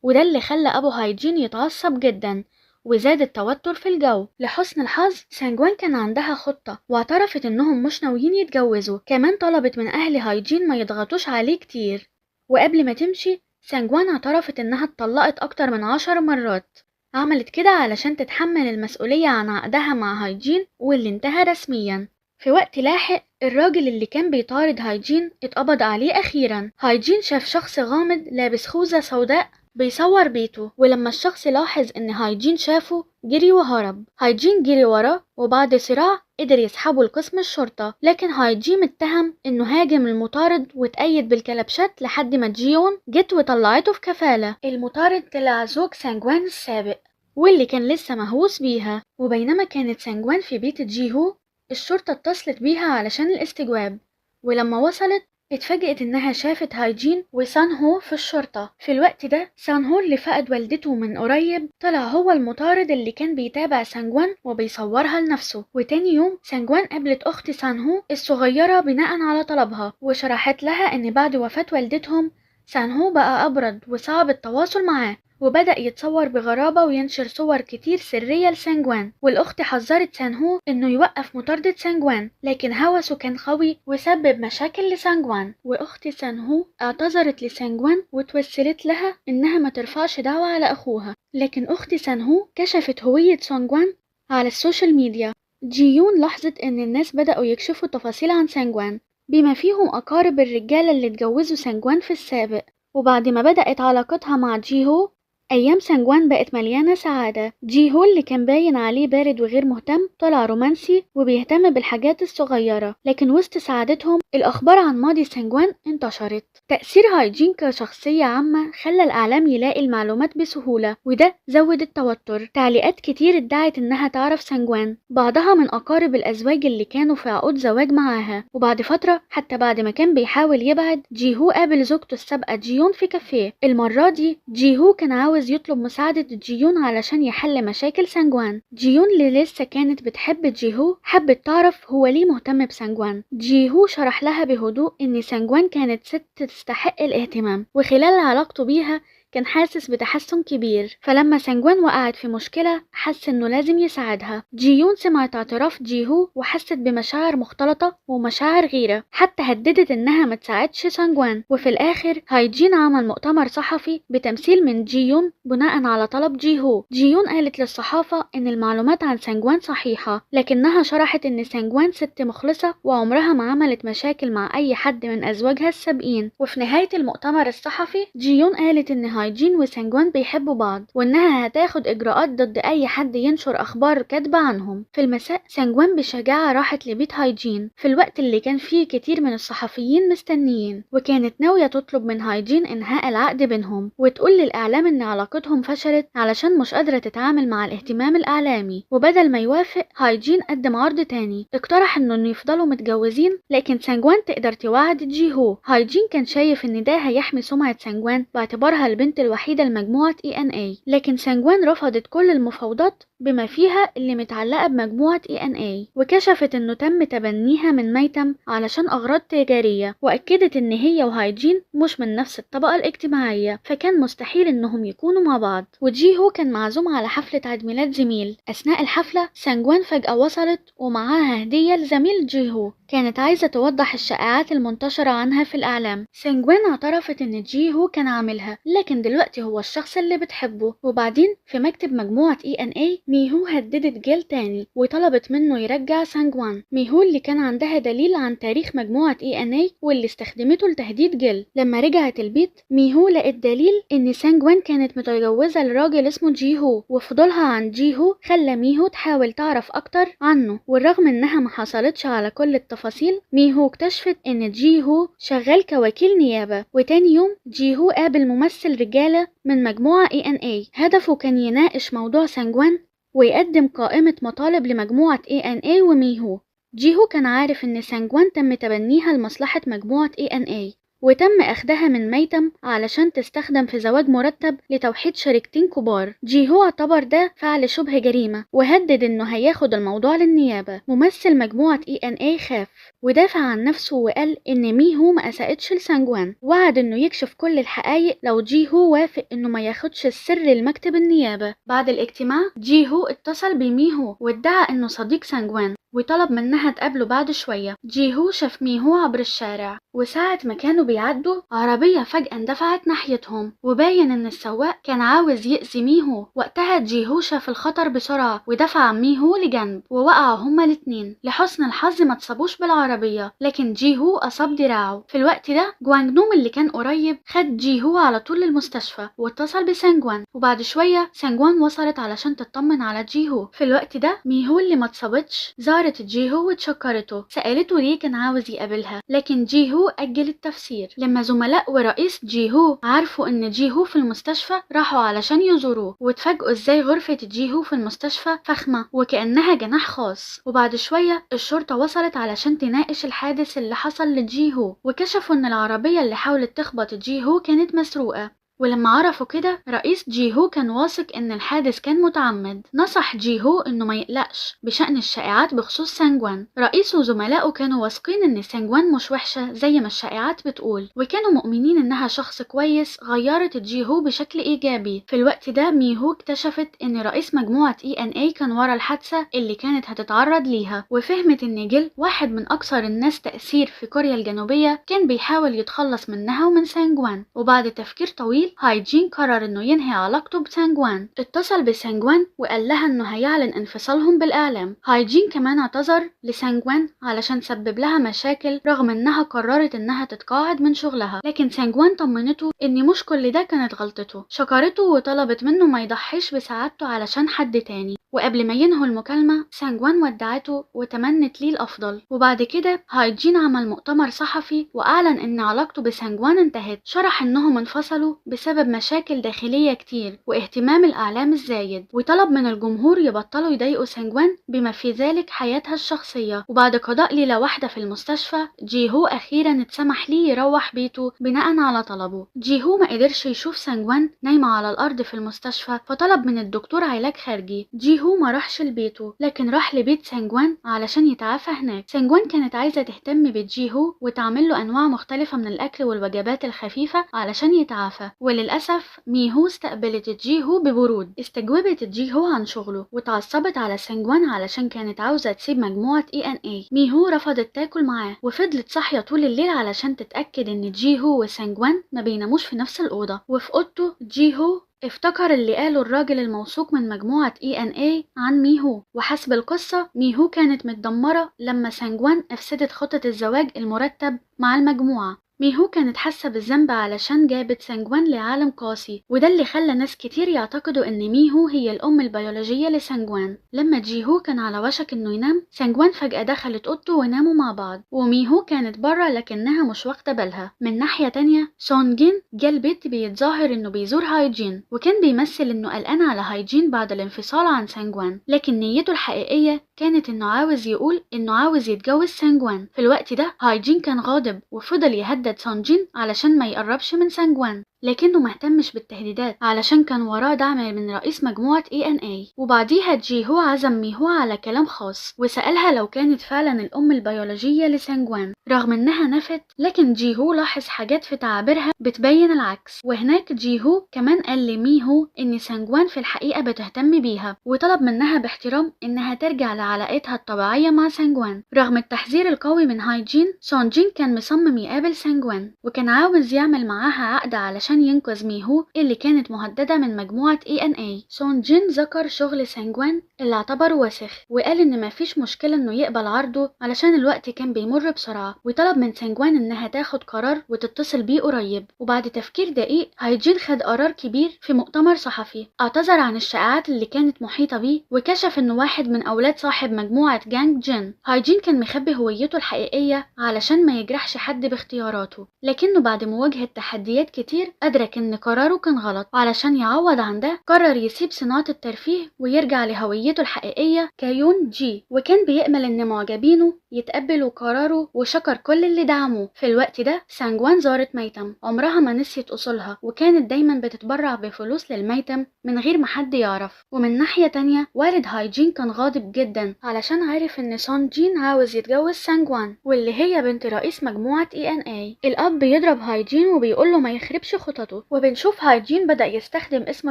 وده اللي خلى أبو هايجين يتعصب جدا وزاد التوتر في الجو. لحسن الحظ سانجوان كان عندها خطة واعترفت انهم مش ناويين يتجوزوا، كمان طلبت من اهل هايجين ما يضغطوش عليه كتير. وقبل ما تمشي سانجوان اعترفت انها اتطلقت اكتر من 10 مرات، عملت كده علشان تتحمل المسؤولية عن عقدها مع هايجين واللي انتهى رسميا. في وقت لاحق الراجل اللي كان بيطارد هايجين اتقبض عليه أخيرا. هايجين شاف شخص غامض لابس خوذة سوداء بيصور بيته، ولما الشخص لاحظ ان هايجين شافه جري وهرب. هايجين جري وراه وبعد صراع قدر يسحبه لقسم الشرطة، لكن هايجين اتهم انه هاجم المطارد واتأيد بالكلبشات لحد ما جيون جت وطلعته في كفالة. المطارد طلع زوج سانجوان السابق واللي كان لسه مهووس بيها. وبينما كانت سانجوان في بيت جيهو الشرطة اتصلت بيها علشان الاستجواب، ولما وصلت اتفاجئت انها شافت هايجين وسانهو في الشرطة. في الوقت ده سانهو اللي فقد والدته من قريب طلع هو المطارد اللي كان بيتابع سانجوان وبيصورها لنفسه. وتاني يوم سانجوان قابلت اخت سانهو الصغيرة بناء على طلبها، وشرحت لها ان بعد وفاة والدتهم سانهو بقى ابرد وصعب التواصل معاه، وبدأ يتصور بغرابة وينشر صور كتير سرية لسانجوان. والأخت حذرت سانهو إنه يوقف مطاردة سانجوان، لكن هوسه كان قوي وسبب مشاكل لسانجوان. وأخت سانهو اعتذرت لسانجوان وتوسلت لها إنها ما ترفعش دعوة على أخوها، لكن أخت سانهو كشفت هوية سانجوان على ال social media. جيون لاحظت إن الناس بدأوا يكشفوا تفاصيل عن سانجوان بما فيهم أقارب الرجالة اللي اتجوزوا سانجوان في السابق. وبعد ما بدأت علاقتها مع جيهو أيام سانجوان بقت مليانة سعادة. جيهو اللي كان باين عليه بارد وغير مهتم طلع رومانسي وبيهتم بالحاجات الصغيرة، لكن وسط سعادتهم الأخبار عن ماضي سانجوان انتشرت. تأثير هايجين كشخصية عامة خلى الإعلام يلاقي المعلومات بسهولة، وده زود التوتر. تعليقات كتير ادعت إنها تعرف سانجوان، بعضها من أقارب الأزواج اللي كانوا في عقود زواج معاها. وبعد فترة حتى بعد ما كان بيحاول يبعد، جيهو قابل زوجته السابقة جيون في كافيه. المرة دي جيهو كان عاوز يطلب مساعدة جيون علشان يحل مشاكل سانجوان. جيون اللي لسه كانت بتحب جيهو حبت تعرف هو ليه مهتم بسانجوان. جيهو شرح لها بهدوء إن سانجوان كانت ست تستحق الاهتمام، وخلال علاقته بيها كان حاسس بتحسن كبير، فلما سانجوان وقعت في مشكلة حس انه لازم يساعدها. جيون سمعت اعتراف جيهو وحست بمشاعر مختلطة ومشاعر غيرة، حتى هددت انها ما تساعدش سانجوان. وفي الاخر هايجين عمل مؤتمر صحفي بتمثيل من جيون بناء على طلب جيهو. جيون قالت للصحافة ان المعلومات عن سانجوان صحيحة، لكنها شرحت ان سانجوان ست مخلصة وعمرها ما عملت مشاكل مع اي حد من ازواجها السابقين. وفي نهاية المؤتمر الصحفي جيون قالت ان هايجين وسانجوان بيحبوا بعض، وانها هتاخد اجراءات ضد اي حد ينشر اخبار كاذبه عنهم. في المساء سانجوان بشجاعه راحت لبيت هايجين في الوقت اللي كان فيه كتير من الصحفيين مستنيين، وكانت ناويه تطلب من هايجين انهاء العقد بينهم وتقول للاعلام ان علاقتهم فشلت علشان مش قادره تتعامل مع الاهتمام الاعلامي. وبدل ما يوافق هايجين قدم عرض تاني، اقترح انه يفضلوا متجوزين لكن سانجوان تقدر توعد جيهو. هايجين كان شايف ان ده هيحمي سمعه سانجوان باعتبارها البنت الوحيدة لمجموعة ENA، لكن سانجوان رفضت كل المفاوضات بما فيها اللي متعلقة بمجموعة ENA، وكشفت انه تم تبنيها من ميتم علشان اغراض تجارية، واكدت ان هي وهايجين مش من نفس الطبقة الاجتماعية فكان مستحيل انهم يكونوا مع بعض. وجيهو كان معزوم على حفلة عيد ميلاد زميل. اثناء الحفلة سانجوان فجأة وصلت ومعاها هدية لزميل جيهو، كانت عايزة توضح الشائعات المنتشرة عنها في الإعلام. سانجوان اعترفت ان جيهو كان عاملها، لكن دلوقتي هو الشخص اللي بتحبه. وبعدين في مكتب مجموعة ENA ميهو هددت جيل تاني وطلبت منه يرجع سانجوان. ميهو اللي كان عندها دليل عن تاريخ مجموعة ENA واللي استخدمته لتهديد جيل. لما رجعت البيت ميهو لقت دليل ان سانجوان كانت متجوزة لراجل اسمه جيهو، وفضولها عن جيهو خلى ميهو تحاول تعرف اكتر عنه. والرغم انها ما حصلتش على كل التفاصيل، ميهو اكتشفت ان جيهو شغال كوكيل نيابة. وتاني يوم جيهو قابل ممثل رجالة من مجموعة ENA، هدفه كان يناقش موضوع سانجوان ويقدم قائمة مطالب لمجموعة ENA وميهو. جيهو كان عارف ان سانجوان تم تبنيها لمصلحة مجموعة ENA وتم أخدها من ميتم علشان تستخدم في زواج مرتب لتوحيد شركتين كبار. جيهو اعتبر ده فعل شبه جريمة وهدد انه هياخد الموضوع للنيابة. ممثل مجموعة ENA خاف ودافع عن نفسه وقال ان ميهو ما اساءتش لسانجوان، وعد انه يكشف كل الحقائق لو جيهو وافق انه ما ياخدش السر لمكتب النيابة. بعد الاجتماع جيهو اتصل بميهو وادعى انه صديق سانجوان وطلب منها تقابله بعد شوية. جيهو شاف ميهو عبر الشارع، وساعة ما كانوا بيعدوا عربية فجأة اندفعت ناحيتهم، وباين ان السواق كان عاوز يأذي ميهو. وقتها جيهو شاف الخطر بسرعة ودفع ميهو لجنب ووقعوا هما الاتنين. لحسن الحظ ما اتصابوش بالعربية، لكن جيهو أصاب دراعه. في الوقت ده جوانجنوم اللي كان قريب خد جيهو على طول للمستشفى واتصل بسانجوان، وبعد شوية سانجوان وصلت علشان تطمن على جيهو. في الوقت ده ميهو اللي ما اتصابتش زارت جيهو وتشكرته، سألته ليه كان عاوز يقابلها، لكن جيهو أجل التفسير. لما زملاء ورئيس جيهو عرفوا ان جيهو في المستشفى راحوا علشان يزوروه، واتفاجئوا ازاي غرفة جيهو في المستشفى فخمة وكأنها جناح خاص. وبعد شوية الشرطة وصلت علشان تناقش الحادث اللي حصل لجيهو، وكشفوا ان العربية اللي حاولت تخبط جيهو كانت مسروقة. ولما عرفوا كده رئيس جيهو كان واثق ان الحادث كان متعمد. نصح جيهو انه ما يقلقش بشأن الشائعات بخصوص سانجوان. رئيسه وزملائه كانوا واثقين ان سانجوان مش وحشة زي ما الشائعات بتقول، وكانوا مؤمنين انها شخص كويس غيرت جيهو بشكل ايجابي. في الوقت ده ميهو اكتشفت ان رئيس مجموعة ENA كان ورا الحادثة اللي كانت هتتعرض ليها، وفهمت ان جيل واحد من اكثر الناس تأثير في كوريا الجنوبية كان بيحاول يتخلص منها ومن سانجوان. وبعد تفكير طويل قليل هايجين قرر انه ينهي علاقته بسانجوان. اتصل بسانجوان وقال لها انه هيعلن انفصالهم بالاعلام. هايجين كمان اعتذر لسانجوان علشان سبب لها مشاكل رغم انها قررت انها تتقاعد من شغلها، لكن سانجوان طمنته ان مش كل ده كانت غلطته. شكرته وطلبت منه ما يضحيش بسعادته علشان حد تاني. وقبل ما ينهوا المكالمة سانجوان ودعته وتمنت ليه الأفضل. وبعد كده هايجين عمل مؤتمر صحفي وأعلن إن علاقته بسانجوان انتهت. شرح إنهم انفصلوا بسبب مشاكل داخلية كتير واهتمام الإعلام الزايد، وطلب من الجمهور يبطلوا يضايقوا سانجوان بما في ذلك حياتها الشخصية. وبعد قضاء ليلة واحدة في المستشفى جيهو أخيرا اتسمح ليه يروح بيته بناء على طلبه. جيهو ما قدرش يشوف سانجوان نايمة على الأرض في المستشفى، فطلب من الدكتور علاج خارجي. جيهو ما راحش لبيته لكن راح لبيت سانجوان علشان يتعافى هناك. سانجوان كانت عايزة تهتم بجيهو وتعمل له أنواع مختلفة من الأكل والوجبات الخفيفة علشان يتعافى، وللأسف ميهو استقبلت جيهو ببرود. استجوبت جيهو عن شغله وتعصبت على سانجوان علشان كانت عاوزة تسيب مجموعة ENA. ميهو رفضت تاكل معاه وفضلت صاحية طول الليل علشان تتأكد إن جيهو وسانجوان ما بيناموش في نفس الأوضة. وفي أوضته جيهو افتكر اللي قاله الراجل الموثوق من مجموعة ENA عن ميهو، وحسب القصة ميهو كانت متدمرة لما سانجوان أفسدت خطة الزواج المرتب مع المجموعة. ميهو كانت حاسة بالذنب علشان جابت سانجوان لعالم قاسي، وده اللي خلى ناس كتير يعتقدوا ان ميهو هي الام البيولوجية لسانجوان. لما جيهو كان على وشك انه ينام سانجوان فجأة دخلت اوضته وناموا مع بعض، وميهو كانت بره لكنها مش واخدة بالها. من ناحية تانية سونجين جه البيت بيتظاهر انه بيزور هايجين، وكان بيمثل انه قلقان على هايجين بعد الانفصال عن سانجوان، لكن نيته الحقيقية كانت انه عاوز يقول انه عاوز يتجوز سانجوان. في الوقت ده هايجين كان غاضب وفضل يهدد سونجين علشان ما يقربش من سانجوان، لكنه مهتمش بالتهديدات علشان كان وراه دعم من رئيس مجموعة ENA. وبعديها جيهو عزم ميهو على كلام خاص وسألها لو كانت فعلا الأم البيولوجية لسانجوان، رغم انها نفت لكن جيهو لاحظ حاجات في تعابيرها بتبين العكس. وهناك جيهو كمان قال لميهو ان سانجوان في الحقيقة بتهتم بيها، وطلب منها باحترام انها ترجع لعلاقتها الطبيعية مع سانجوان. رغم التحذير القوي من هايجين، سونجين كان مصمم يقابل سانجوان وكان عاوز يعمل معاها عقد علشان ينقذ ميهو اللي كانت مهددة من مجموعة ENA. سونجين ذكر شغل سانجوان اللي اعتبره وسخ، وقال ان مفيش مشكلة انه يقبل عرضه علشان الوقت كان بيمر بسرعة، وطلب من سانجوان انها تاخد قرار وتتصل بيه قريب. وبعد تفكير دقيق هايجين خد قرار كبير في مؤتمر صحفي، اعتذر عن الشائعات اللي كانت محيطة بيه وكشف انه واحد من اولاد صاحب مجموعة جانج جين. هايجين كان مخبي هويته الحقيقية علشان ما يجرحش حد باختياراته، لكنه بعد مواجهة تحديات كتير أدرك إن قراره كان غلط، وعلشان يعوض عن ده قرر يسيب صناعة الترفيه ويرجع لهويته الحقيقية كيون جي، وكان بيأمل إن معجبينه يتقبلوا قراره وشكر كل اللي دعموه. في الوقت ده سانجوان زارت ميتم عمرها ما نسيت أصولها، وكانت دايما بتتبرع بفلوس للميتم من غير ما حد يعرف. ومن ناحية تانية والد هايجين كان غاضب جدا علشان عارف إن سونجين عاوز يتجوز سانجوان واللي هي بنت رئيس مجموعة ENA. الأب بيضرب هايجين وبيقوله ما يخربش خططه، وبنشوف هايجين بدأ يستخدم اسمه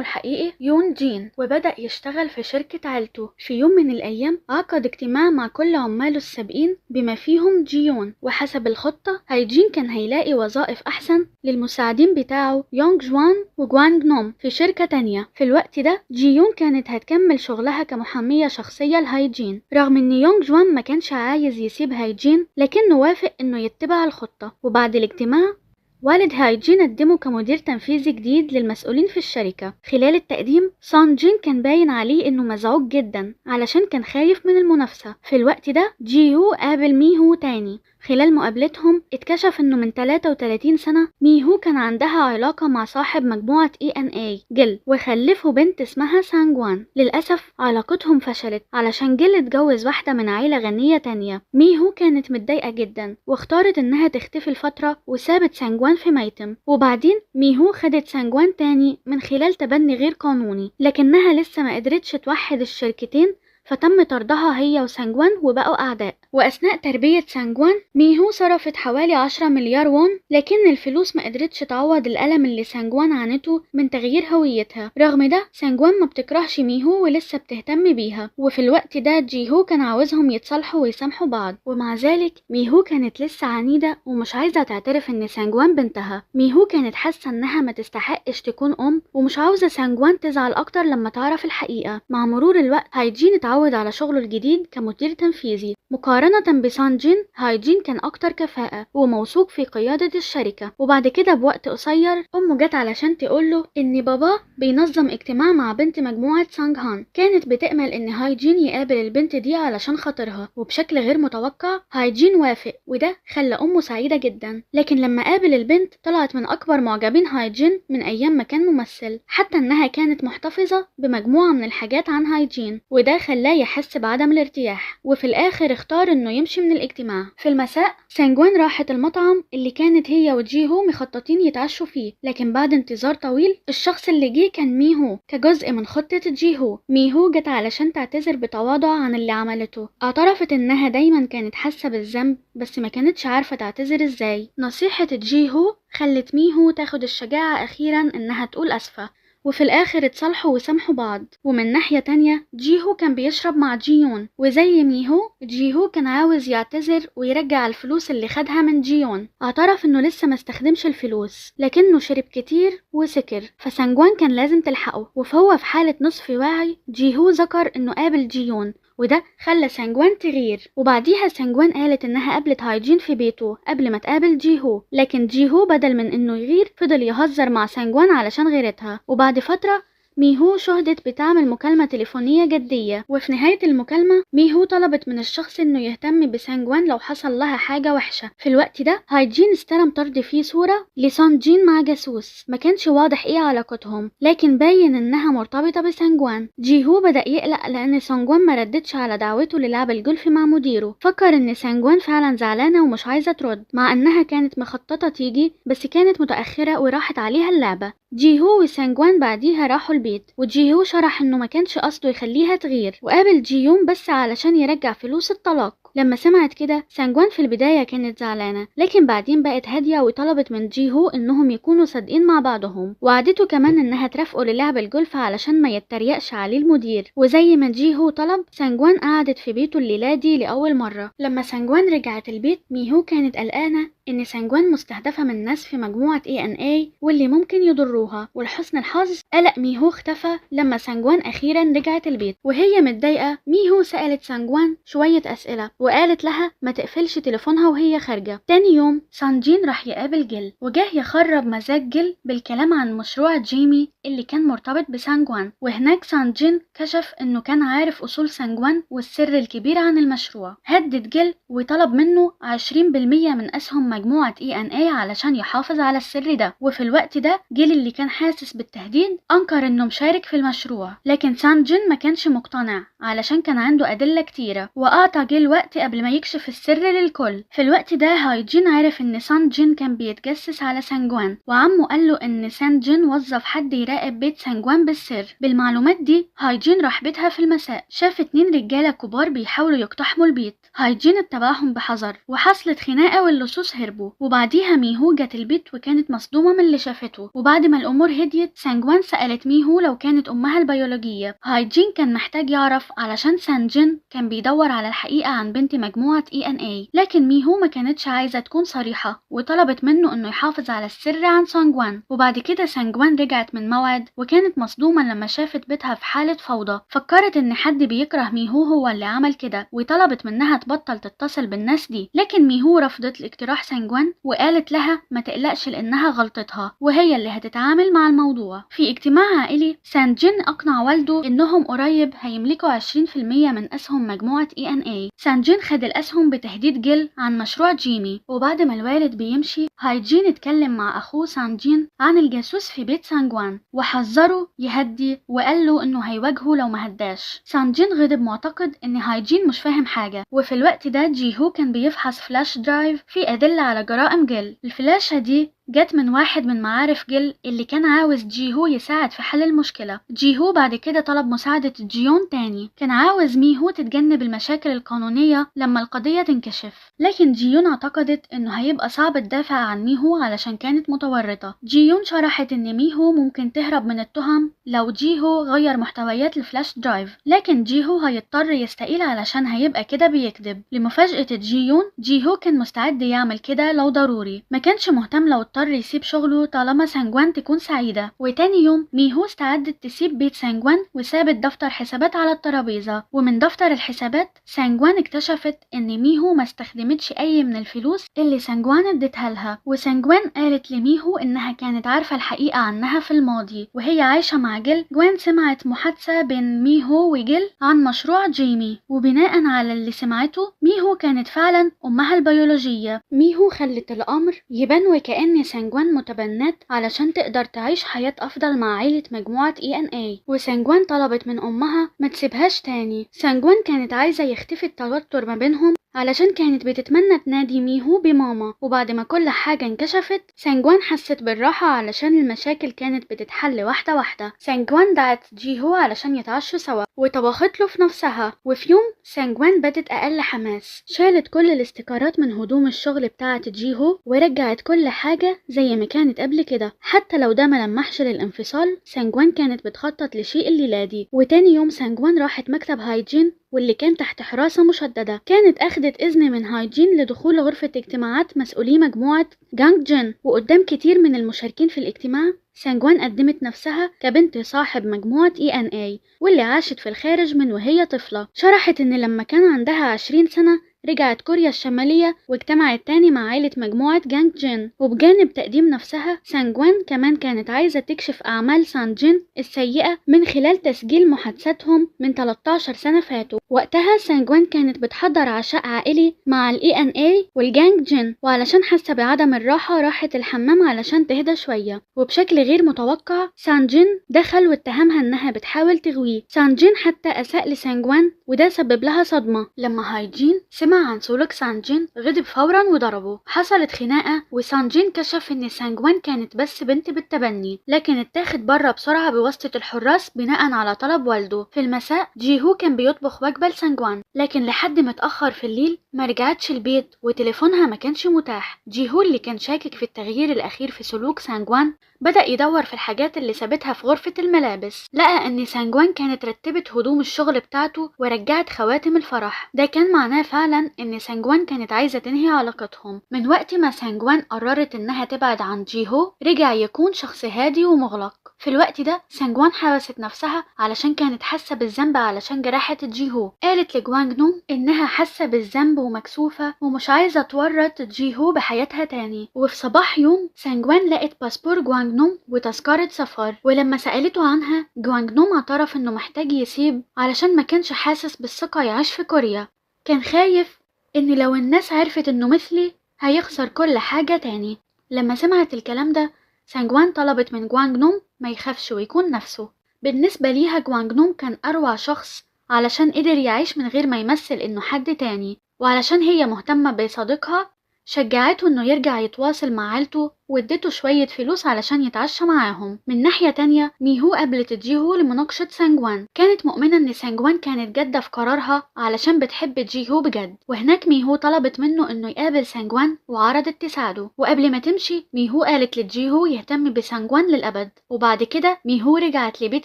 الحقيقي يون جين وبدأ يشتغل في شركة عيلته. في يوم من الأيام عقد اجتماع مع كل عماله السابقين بما فيهم جيون، وحسب الخطة هايجين كان هيلاقي وظائف أحسن للمساعدين بتاعه يونغ جوان وجوانج نوم في شركة تانية. في الوقت ده جيون كانت هتكمل شغلها كمحامية شخصية لهايجين، رغم ان يونغ جوان ما كانش عايز يسيب هايجين لكنه وافق انه يتبع الخطة. وبعد الاجتماع والد هايجين قدمه كمدير تنفيذي جديد للمسؤولين في الشركة. خلال التقديم سونجين كان باين عليه انه مزعوج جدا علشان كان خايف من المنافسة. في الوقت ده جيهو قابل ميهو تاني. خلال مقابلتهم اتكشف انه من 33 سنة ميهو كان عندها علاقة مع صاحب مجموعة ENA جيل، وخلفوا بنت اسمها سانجوان. للأسف علاقتهم فشلت علشان جيل اتجوز واحدة من عيلة غنية تانية. ميهو كانت متضايقة جدا واختارت انها تختفي الفترة وسابت سانجوان في ميتم. وبعدين ميهو خدت سانجوان تاني من خلال تبني غير قانوني، لكنها لسه ما قدرتش توحد الشركتين، فتم طردها هي وسانجوان وبقوا أعداء. وأثناء تربية سانجوان ميهو صرفت حوالي 10 مليار وون، لكن الفلوس ما قدرتش تعوض الألم اللي سانجوان عانته من تغيير هويتها. رغم ده سانجوان ما بتكرهش ميهو ولسه بتهتم بيها. وفي الوقت ده جيهو كان عاوزهم يتصالحوا ويسامحوا بعض، ومع ذلك ميهو كانت لسه عنيدة ومش عايزة تعترف ان سانجوان بنتها. ميهو كانت حاسة انها ما تستحقش تكون ام، ومش عاوزة سانجوان تزعل اكتر لما تعرف الحقيقة. مع مرور الوقت هايجين اتعود على شغله الجديد كمدير تنفيذي. مقارنة بسانجين، هايجين كان اكتر كفاءة وموثوق في قيادة الشركة. وبعد كده بوقت قصير امه جت علشان تقوله ان بابا بينظم اجتماع مع بنت مجموعة سانغهان. كانت بتأمل ان هايجين يقابل البنت دي علشان خاطرها، وبشكل غير متوقع هايجين وافق، وده خلى امه سعيدة جدا. لكن لما قابل البنت طلعت من اكبر معجبين هايجين من ايام ما كان ممثل، حتى انها كانت محتفظة بمجموعة من الحاجات عن هايجين، وده خلاه يحس بعدم الارتياح. وفي الاخر اختار انه يمشي من الاجتماع. في المساء سانجوان راحت المطعم اللي كانت هي وجيهو مخططين يتعشوا فيه، لكن بعد انتظار طويل الشخص اللي جه كان ميهو كجزء من خطة جيهو. ميهو جت علشان تعتذر بتواضع عن اللي عملته. اعترفت انها دايما كانت حاسة بالذنب بس ما كانتش عارفة تعتذر ازاي. نصيحة جيهو خلت ميهو تاخد الشجاعة اخيرا انها تقول اسفة، وفي الاخر اتصالحوا وسامحوا بعض. ومن ناحية تانية جيهو كان بيشرب مع جيون، وزي ميهو جيهو كان عاوز يعتذر ويرجع الفلوس اللي خدها من جيون. اعترف انه لسه ما استخدمش الفلوس، لكنه شرب كتير وسكر، فسانجوان كان لازم تلحقه. وفهو في حالة نصف واعي جيهو ذكر انه قابل جيون، وده خلى سانجوان تغير. وبعديها سانجوان قالت انها قابلت هايجين في بيته قبل ما تقابل جيهو، لكن جيهو بدل من انه يغير فضل يهزر مع سانجوان علشان غيرتها. وبعد فترة ميهو شهدت بتعمل مكالمة تليفونية جدية، وفي نهاية المكالمة ميهو طلبت من الشخص انه يهتم بسانجوان لو حصل لها حاجة وحشة. في الوقت ده هايجين استلم طرد فيه صورة لسانجين مع جاسوس، ما كانش واضح ايه علاقتهم، لكن باين انها مرتبطة بسانجوان. جيهو بدأ يقلق لان سانجوان ما ردتش على دعوته للعب الجولف مع مديره. فكر ان سانجوان فعلا زعلانة ومش عايزة ترد، مع انها كانت مخططة تيجي بس كانت متأخرة وراحت عليها اللعبة. جيهو وسانجوان بعديها راحوا البيت، وجيهو شرح انه ما كانش قصده يخليها تغير، وقابل جيون بس علشان يرجع فلوس الطلاق. لما سمعت كده سانجوان في البداية كانت زعلانة، لكن بعدين بقت هادية وطلبت من جيهو انهم يكونوا صادقين مع بعضهم، وعدته كمان انها ترافقه للعب الجولف علشان ما يتريقش عليه المدير. وزي ما جيهو طلب سانجوان قعدت في بيته الليلة دي لأول مرة. لما سانجوان رجعت البيت ميهو كانت قلقانة ان سانجوان مستهدفة من ناس في مجموعة ANA واللي ممكن يضروها، ولحسن الحظ قلق ميهو اختفى لما سانجوان اخيرا رجعت البيت. وهي متضايقة ميهو سألت سانجوان شوية اسئلة وقالت لها ما تقفلش تليفونها وهي خارجة. تاني يوم سانجين راح يقابل جيل، وجاه يخرب مزاج جيل بالكلام عن مشروع جيمي اللي كان مرتبط بسانجوان. وهناك سانجين كشف انه كان عارف اصول سانجوان والسر الكبير عن المشروع. هدد جيل وطلب منه 20% من اسهم مجموعة ANA علشان يحافظ على السر ده. وفي الوقت ده جيل اللي كان حاسس بالتهديد انكر انه مشارك في المشروع، لكن سانجين ما كانش مقتنع علشان كان عنده ادلة كتيرة، واعطى جيل وقت قبل ما يكشف السر للكل. في الوقت ده هايجين عرف ان سانجين كان بيتجسس على سانجوان، وعمه قال له ان سانجين وظف حد يراقب بيت سانجوان بالسر. بالمعلومات دي هايجين راح بيتها في المساء، شاف 2 رجالة كبار بيحاولوا يقتحموا البيت. هايجين اتبعهم بحذر وحصلت خناقة واللصوص هربوا. وبعديها ميهو جت البيت وكانت مصدومة من اللي شافته. وبعد ما الأمور هديت سانجوان سألت ميهو لو كانت أمها البيولوجية. هايجين كان محتاج يعرف علشان سانجين كان بيدور على الحقيقة عن بنت مجموعة ANA، لكن ميهو ما كانتش عايزة تكون صريحة وطلبت منه انه يحافظ على السر عن سانجوان. وبعد كده سانجوان رجعت من موعد وكانت مصدومة لما شافت بيتها في حالة فوضى. فكرت ان حد بيكره ميهو هو اللي عمل كده، وطلبت منها تبطل تتصل بالناس دي، لكن ميهو رفضت اقتراح سانجوان وقالت لها ما تقلقش لانها غلطتها وهي اللي هتتعامل مع الموضوع. في اجتماع عائلي سانجين اقنع والده انهم قريب هيملكوا 20% من اسهم مجموعة ANA. سانجين خد الاسهم بتهديد جيل عن مشروع جيمي. وبعد ما الوالد بيمشي هايجين اتكلم مع اخوه سانجين عن الجاسوس في بيت سانجوان وحذره يهدي وقال له انه هيواجهه لو ما هداش. سانجين غضب معتقد ان هايجين مش فاهم حاجة. وفي الوقت ده جيهو كان بيفحص flash drive في ادلة على جرائم جيل. الفلاشة دي جت من واحد من معارف جيل اللي كان عاوز جيهو يساعد في حل المشكلة. جيهو بعد كده طلب مساعدة جيون تاني، كان عاوز ميهو تتجنب المشاكل القانونية لما القضية تنكشف، لكن جيون اعتقدت انه هيبقى صعب تدافع عن ميهو علشان كانت متورطة. جيون شرحت ان ميهو ممكن تهرب من التهم لو جيهو غير محتويات ال flash drive، لكن جيهو هيضطر يستقيل علشان هيبقى كده بيكذب. لمفاجأة جيون، جيهو كان مستعد يعمل كده لو ضروري، ما كانش مهتم لو اضطر يسيب شغله طالما سانجوان تكون سعيدة. وتاني يوم ميهو استعدت تسيب بيت سانجوان وسابت دفتر حسابات على الترابيزة، ومن دفتر الحسابات سانجوان اكتشفت ان ميهو ما استخدمتش اي من الفلوس اللي سانجوان اديتها لها. وسانجوان قالت لميهو انها كانت عارفة الحقيقة عنها في الماضي وهي عايشة مع جيل. جوان سمعت محادثة بين ميهو وجيل عن مشروع جيمي، وبناء على اللي سمعته ميهو كانت فعلا امها البيولوجية. ميهو خلت الامر يبان وكأن سانجوان متبنات علشان تقدر تعيش حياة افضل مع عيلة مجموعة ENA، وسانجوان طلبت من امها ما تسيبهاش تاني. سانجوان كانت عايزة يختفي التوتر ما بينهم علشان كانت بتتمنى تنادي ميهو بماما. وبعد ما كل حاجة انكشفت سانجوان حست بالراحة علشان المشاكل كانت بتتحل واحدة واحدة. سانجوان دعت جيهو علشان يتعشوا سوا وطبخت له في نفسها. وفي يوم سانجوان بدت أقل حماس، شالت كل الاستيكرات من هدوم الشغل بتاعة جيهو ورجعت كل حاجة زي ما كانت قبل كده. حتى لو ده ملمحش للانفصال، سانجوان كانت بتخطط لشيء الليلة دي. وتاني يوم سانجوان راحت مكتب هايجين واللي كان تحت حراسة مشددة. كانت أخدت إذن من هايجين لدخول غرفة اجتماعات مسؤولي مجموعة جانج جين، وقدام كتير من المشاركين في الاجتماع سانجوان قدمت نفسها كبنت صاحب مجموعة ENA واللي عاشت في الخارج من وهي طفلة. شرحت إن لما كان عندها 20 سنة رجعت كوريا الشمالية واجتمعت تاني مع عائلة مجموعة جانج جين. وبجانب تقديم نفسها، سانجوان كمان كانت عايزة تكشف أعمال سانجين السيئة من خلال تسجيل محادثاتهم من 13 سنة فاتوا. وقتها سانجوان كانت بتحضر عشاء عائلي مع ال ENA والجانج جين، وعلشان حاسة بعدم الراحة راحت الحمام علشان تهدى شوية. وبشكل غير متوقع سانجين دخل واتهمها انها بتحاول تغويه. سانجين حتى أساء لسانجوان وده سبب لها صدمة. لما هايجين سمع عن سلوك سانجين غضب فورا وضربه. حصلت خناقة وسانجين كشف ان سانجوان كانت بس بنت بالتبني، لكن اتاخد بره بسرعة بواسطة الحراس بناء على طلب والده. في المساء جيهو كان بيطبخ وجبة لسانجوان، لكن لحد متأخر في الليل ما رجعتش البيت وتليفونها ما كانش متاح. جيهو اللي كان شاكك في التغيير الأخير في سلوك سانجوان بدأ يدور في الحاجات اللي سابتها في غرفة الملابس. لقى ان سانجوان كانت رتبت هدوم الشغل بتاعته ورجعت خواتم الفرح. ده كان معناه فعلا ان سانجوان كانت عايزة تنهي علاقتهم. من وقت ما سانجوان قررت انها تبعد عن جيهو رجع يكون شخص هادي ومغلق. في الوقت ده سانجوان حبست نفسها علشان كانت حاسة بالذنب علشان جرحت جيهو. قالت لجوانج نوم انها حاسة بالذنب ومكسوفة ومش عايزة تورط جيهو بحياتها تاني. وفي صباح يوم سانجوان لقت باسبور جوانج نوم وتذكرة سفر، ولما سألته عنها جوانج نوم اعترف انه محتاج يسيب علشان ما كانش حاسس بالثقة يعيش في كوريا. كان خايف ان لو الناس عرفت انه مثلي هيخسر كل حاجة تاني. لما سمعت الكلام ده سانجوان طلبت من جوانج نوم ما يخافش ويكون نفسه. بالنسبة ليها جوانج نوم كان أروع شخص علشان قدر يعيش من غير ما يمثل انه حد تاني، وعلشان هي مهتمة بصديقها شجعته انه يرجع يتواصل مع عيلته واديته شوية فلوس علشان يتعشى معاهم. من ناحية تانية ميهو قابلت جيهو لمناقشة سانجوان. كانت مؤمنة ان سانجوان كانت جادة في قرارها علشان بتحب جيهو بجد. وهناك ميهو طلبت منه انه يقابل سانجوان وعرضت تساعده. وقبل ما تمشي ميهو قالت لجيهو يهتم بسانجوان للأبد. وبعد كده ميهو رجعت لبيت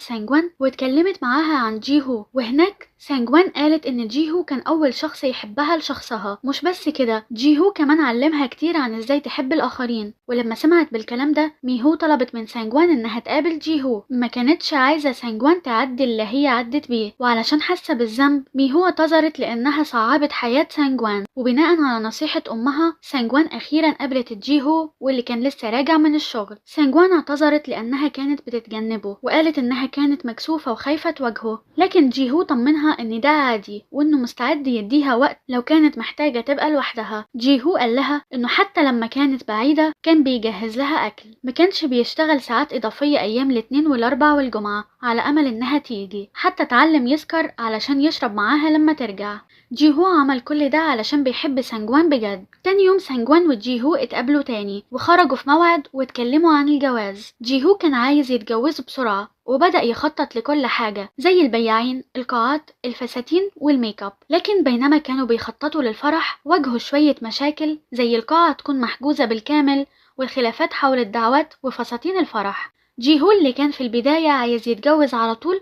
سانجوان واتكلمت معاها عن جيهو. وهناك سانجوان قالت ان جيهو كان اول شخص يحبها لشخصها. مش بس كده، جيهو كمان علمها كتير عن ازاي تحب الاخرين. ولما سمعت بالكلام ده ميهو طلبت من سانجوان انها تقابل جيهو. ما كانتش عايزة سانجوان تعدي اللي هي عدت بيه، وعلشان حاسة بالذنب ميهو اعتذرت لانها صعبت حياة سانجوان. وبناء على نصيحة امها سانجوان اخيرا قابلت جيهو واللي كان لسه راجع من الشغل. سانجوان اعتذرت لانها كانت بتتجنبه وقالت انها كانت مكسوفة وخايفة تواجهه، لكن جيهو طمنها ان ده عادي وانه مستعد يديها وقت لو كانت محتاجة تبقى لوحدها. جيهو قال لها انه حتى لما كانت بعيدة كان بيجي يجهز لها أكل. ما كانش بيشتغل ساعات إضافية أيام الاثنين والأربع والجمعة على أمل إنها تيجي، حتى اتعلم يسكر علشان يشرب معاها لما ترجع. جيهو عمل كل ده علشان بيحب سانجوان بجد. تاني يوم سانجوان وجيهو اتقابلوا تاني وخرجوا في موعد واتكلموا عن الجواز. جيهو كان عايز يتجوزه بسرعة وبدأ يخطط لكل حاجة زي البياعين، القاعات، الفساتين والميك اب. لكن بينما كانوا بيخططوا للفرح واجهوا شوية مشاكل زي القاعة تكون محجوزة بالكامل والخلافات حول الدعوات وفساتين الفرح. جيهو اللي كان في البداية عايز يتجوز على طول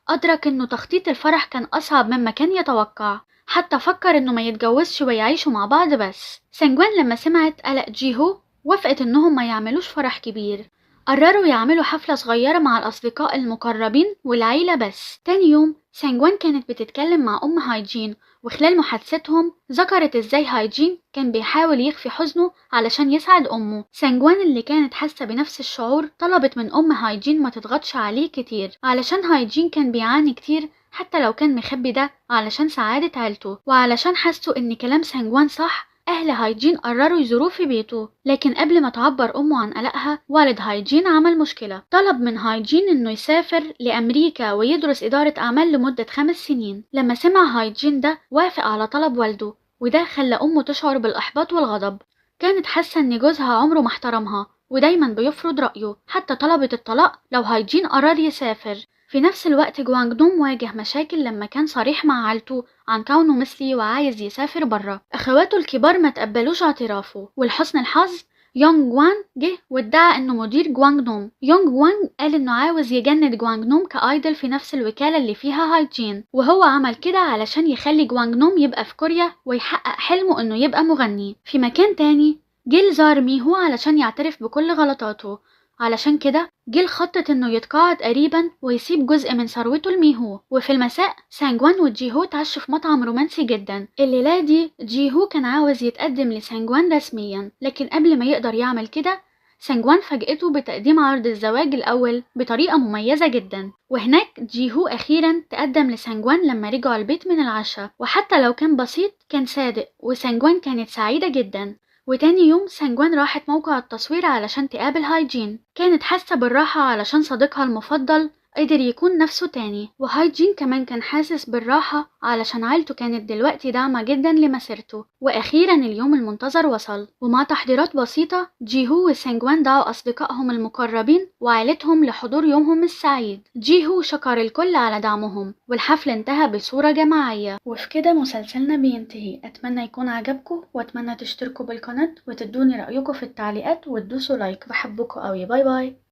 أدرك إنه تخطيط الفرح كان أصعب مما كان يتوقع، حتى فكر إنه ما يتجوزش ويعيشوا مع بعض بس. سانجوان لما سمعت قلق جيهو وافقت إنهم ما يعملوش فرح كبير، قرروا يعملوا حفلة صغيرة مع الأصدقاء المقربين والعيلة بس. تاني يوم سانجوان كانت بتتكلم مع أم هايجين، وخلال محادثتهم ذكرت إزاي هايجين كان بيحاول يخفي حزنه علشان يسعد أمه. سانجوان اللي كانت حاسة بنفس الشعور طلبت من أم هايجين ما تضغطش عليه كتير علشان هايجين كان بيعاني كتير حتى لو كان مخبي ده علشان سعادة عيلته. وعلشان حسوا إن كلام سانجوان صح أهل هايجين قرروا يزوروه في بيته، لكن قبل ما تعبر أمه عن قلقها والد هايجين عمل مشكلة. طلب من هايجين إنه يسافر لأمريكا ويدرس إدارة أعمال لمدة 5 سنين. لما سمع هايجين ده وافق على طلب والده، وده خلى أمه تشعر بالإحباط والغضب. كانت حاسة إن جوزها عمره ما احترمها ودايما بيفرض رأيه، حتى طلبت الطلاق لو هايجين قرر يسافر. في نفس الوقت جوانجدوم واجه مشاكل لما كان صريح مع عيلته عن كونه مثلي وعايز يسافر برا. اخواته الكبار ما تقبلوش اعترافه، ولحسن الحظ يونغ جوان جه وادعى انه مدير جوانجدوم. يونغ جوان قال انه عاوز يجند جوانجدوم ك idol في نفس الوكالة اللي فيها هايجين، وهو عمل كده علشان يخلي جوانجدوم يبقى في كوريا ويحقق حلمه انه يبقى مغني. في مكان تاني جيل زار ميهو علشان يعترف بكل غلطاته، علشان كده جيل خطط انه يتقاعد قريبا ويسيب جزء من ثروته لميهو. وفي المساء سانجوان وجيهو تعشوا في مطعم رومانسي جدا. الليلة دي جيهو كان عاوز يتقدم لسانجوان رسميا، لكن قبل ما يقدر يعمل كده سانجوان فاجئته بتقديم عرض الزواج الأول بطريقة مميزة جدا. وهناك جيهو أخيرا تقدم لسانجوان لما رجعوا البيت من العشاء، وحتى لو كان بسيط كان صادق، وسانجوان كانت سعيدة جدا. وتاني يوم سانجوان راحت موقع التصوير علشان تقابل هايجين. كانت حاسة بالراحة علشان صديقها المفضل قدر يكون نفسه تاني، وهايجين كمان كان حاسس بالراحة علشان عيلته كانت دلوقتي داعمة جدا لمسيرته. وأخيرا اليوم المنتظر وصل، ومع تحضيرات بسيطة جيهو وسانجوان دعوا أصدقائهم المقربين وعائلتهم لحضور يومهم السعيد. جيهو شكر الكل على دعمهم، والحفل انتهى بصورة جماعية. وفي كده مسلسلنا بينتهي. أتمنى يكون عجبكم، وأتمنى تشتركوا بالقناة وتدوني رأيكم في التعليقات وتدوسوا like. بحبكم قوي. bye bye.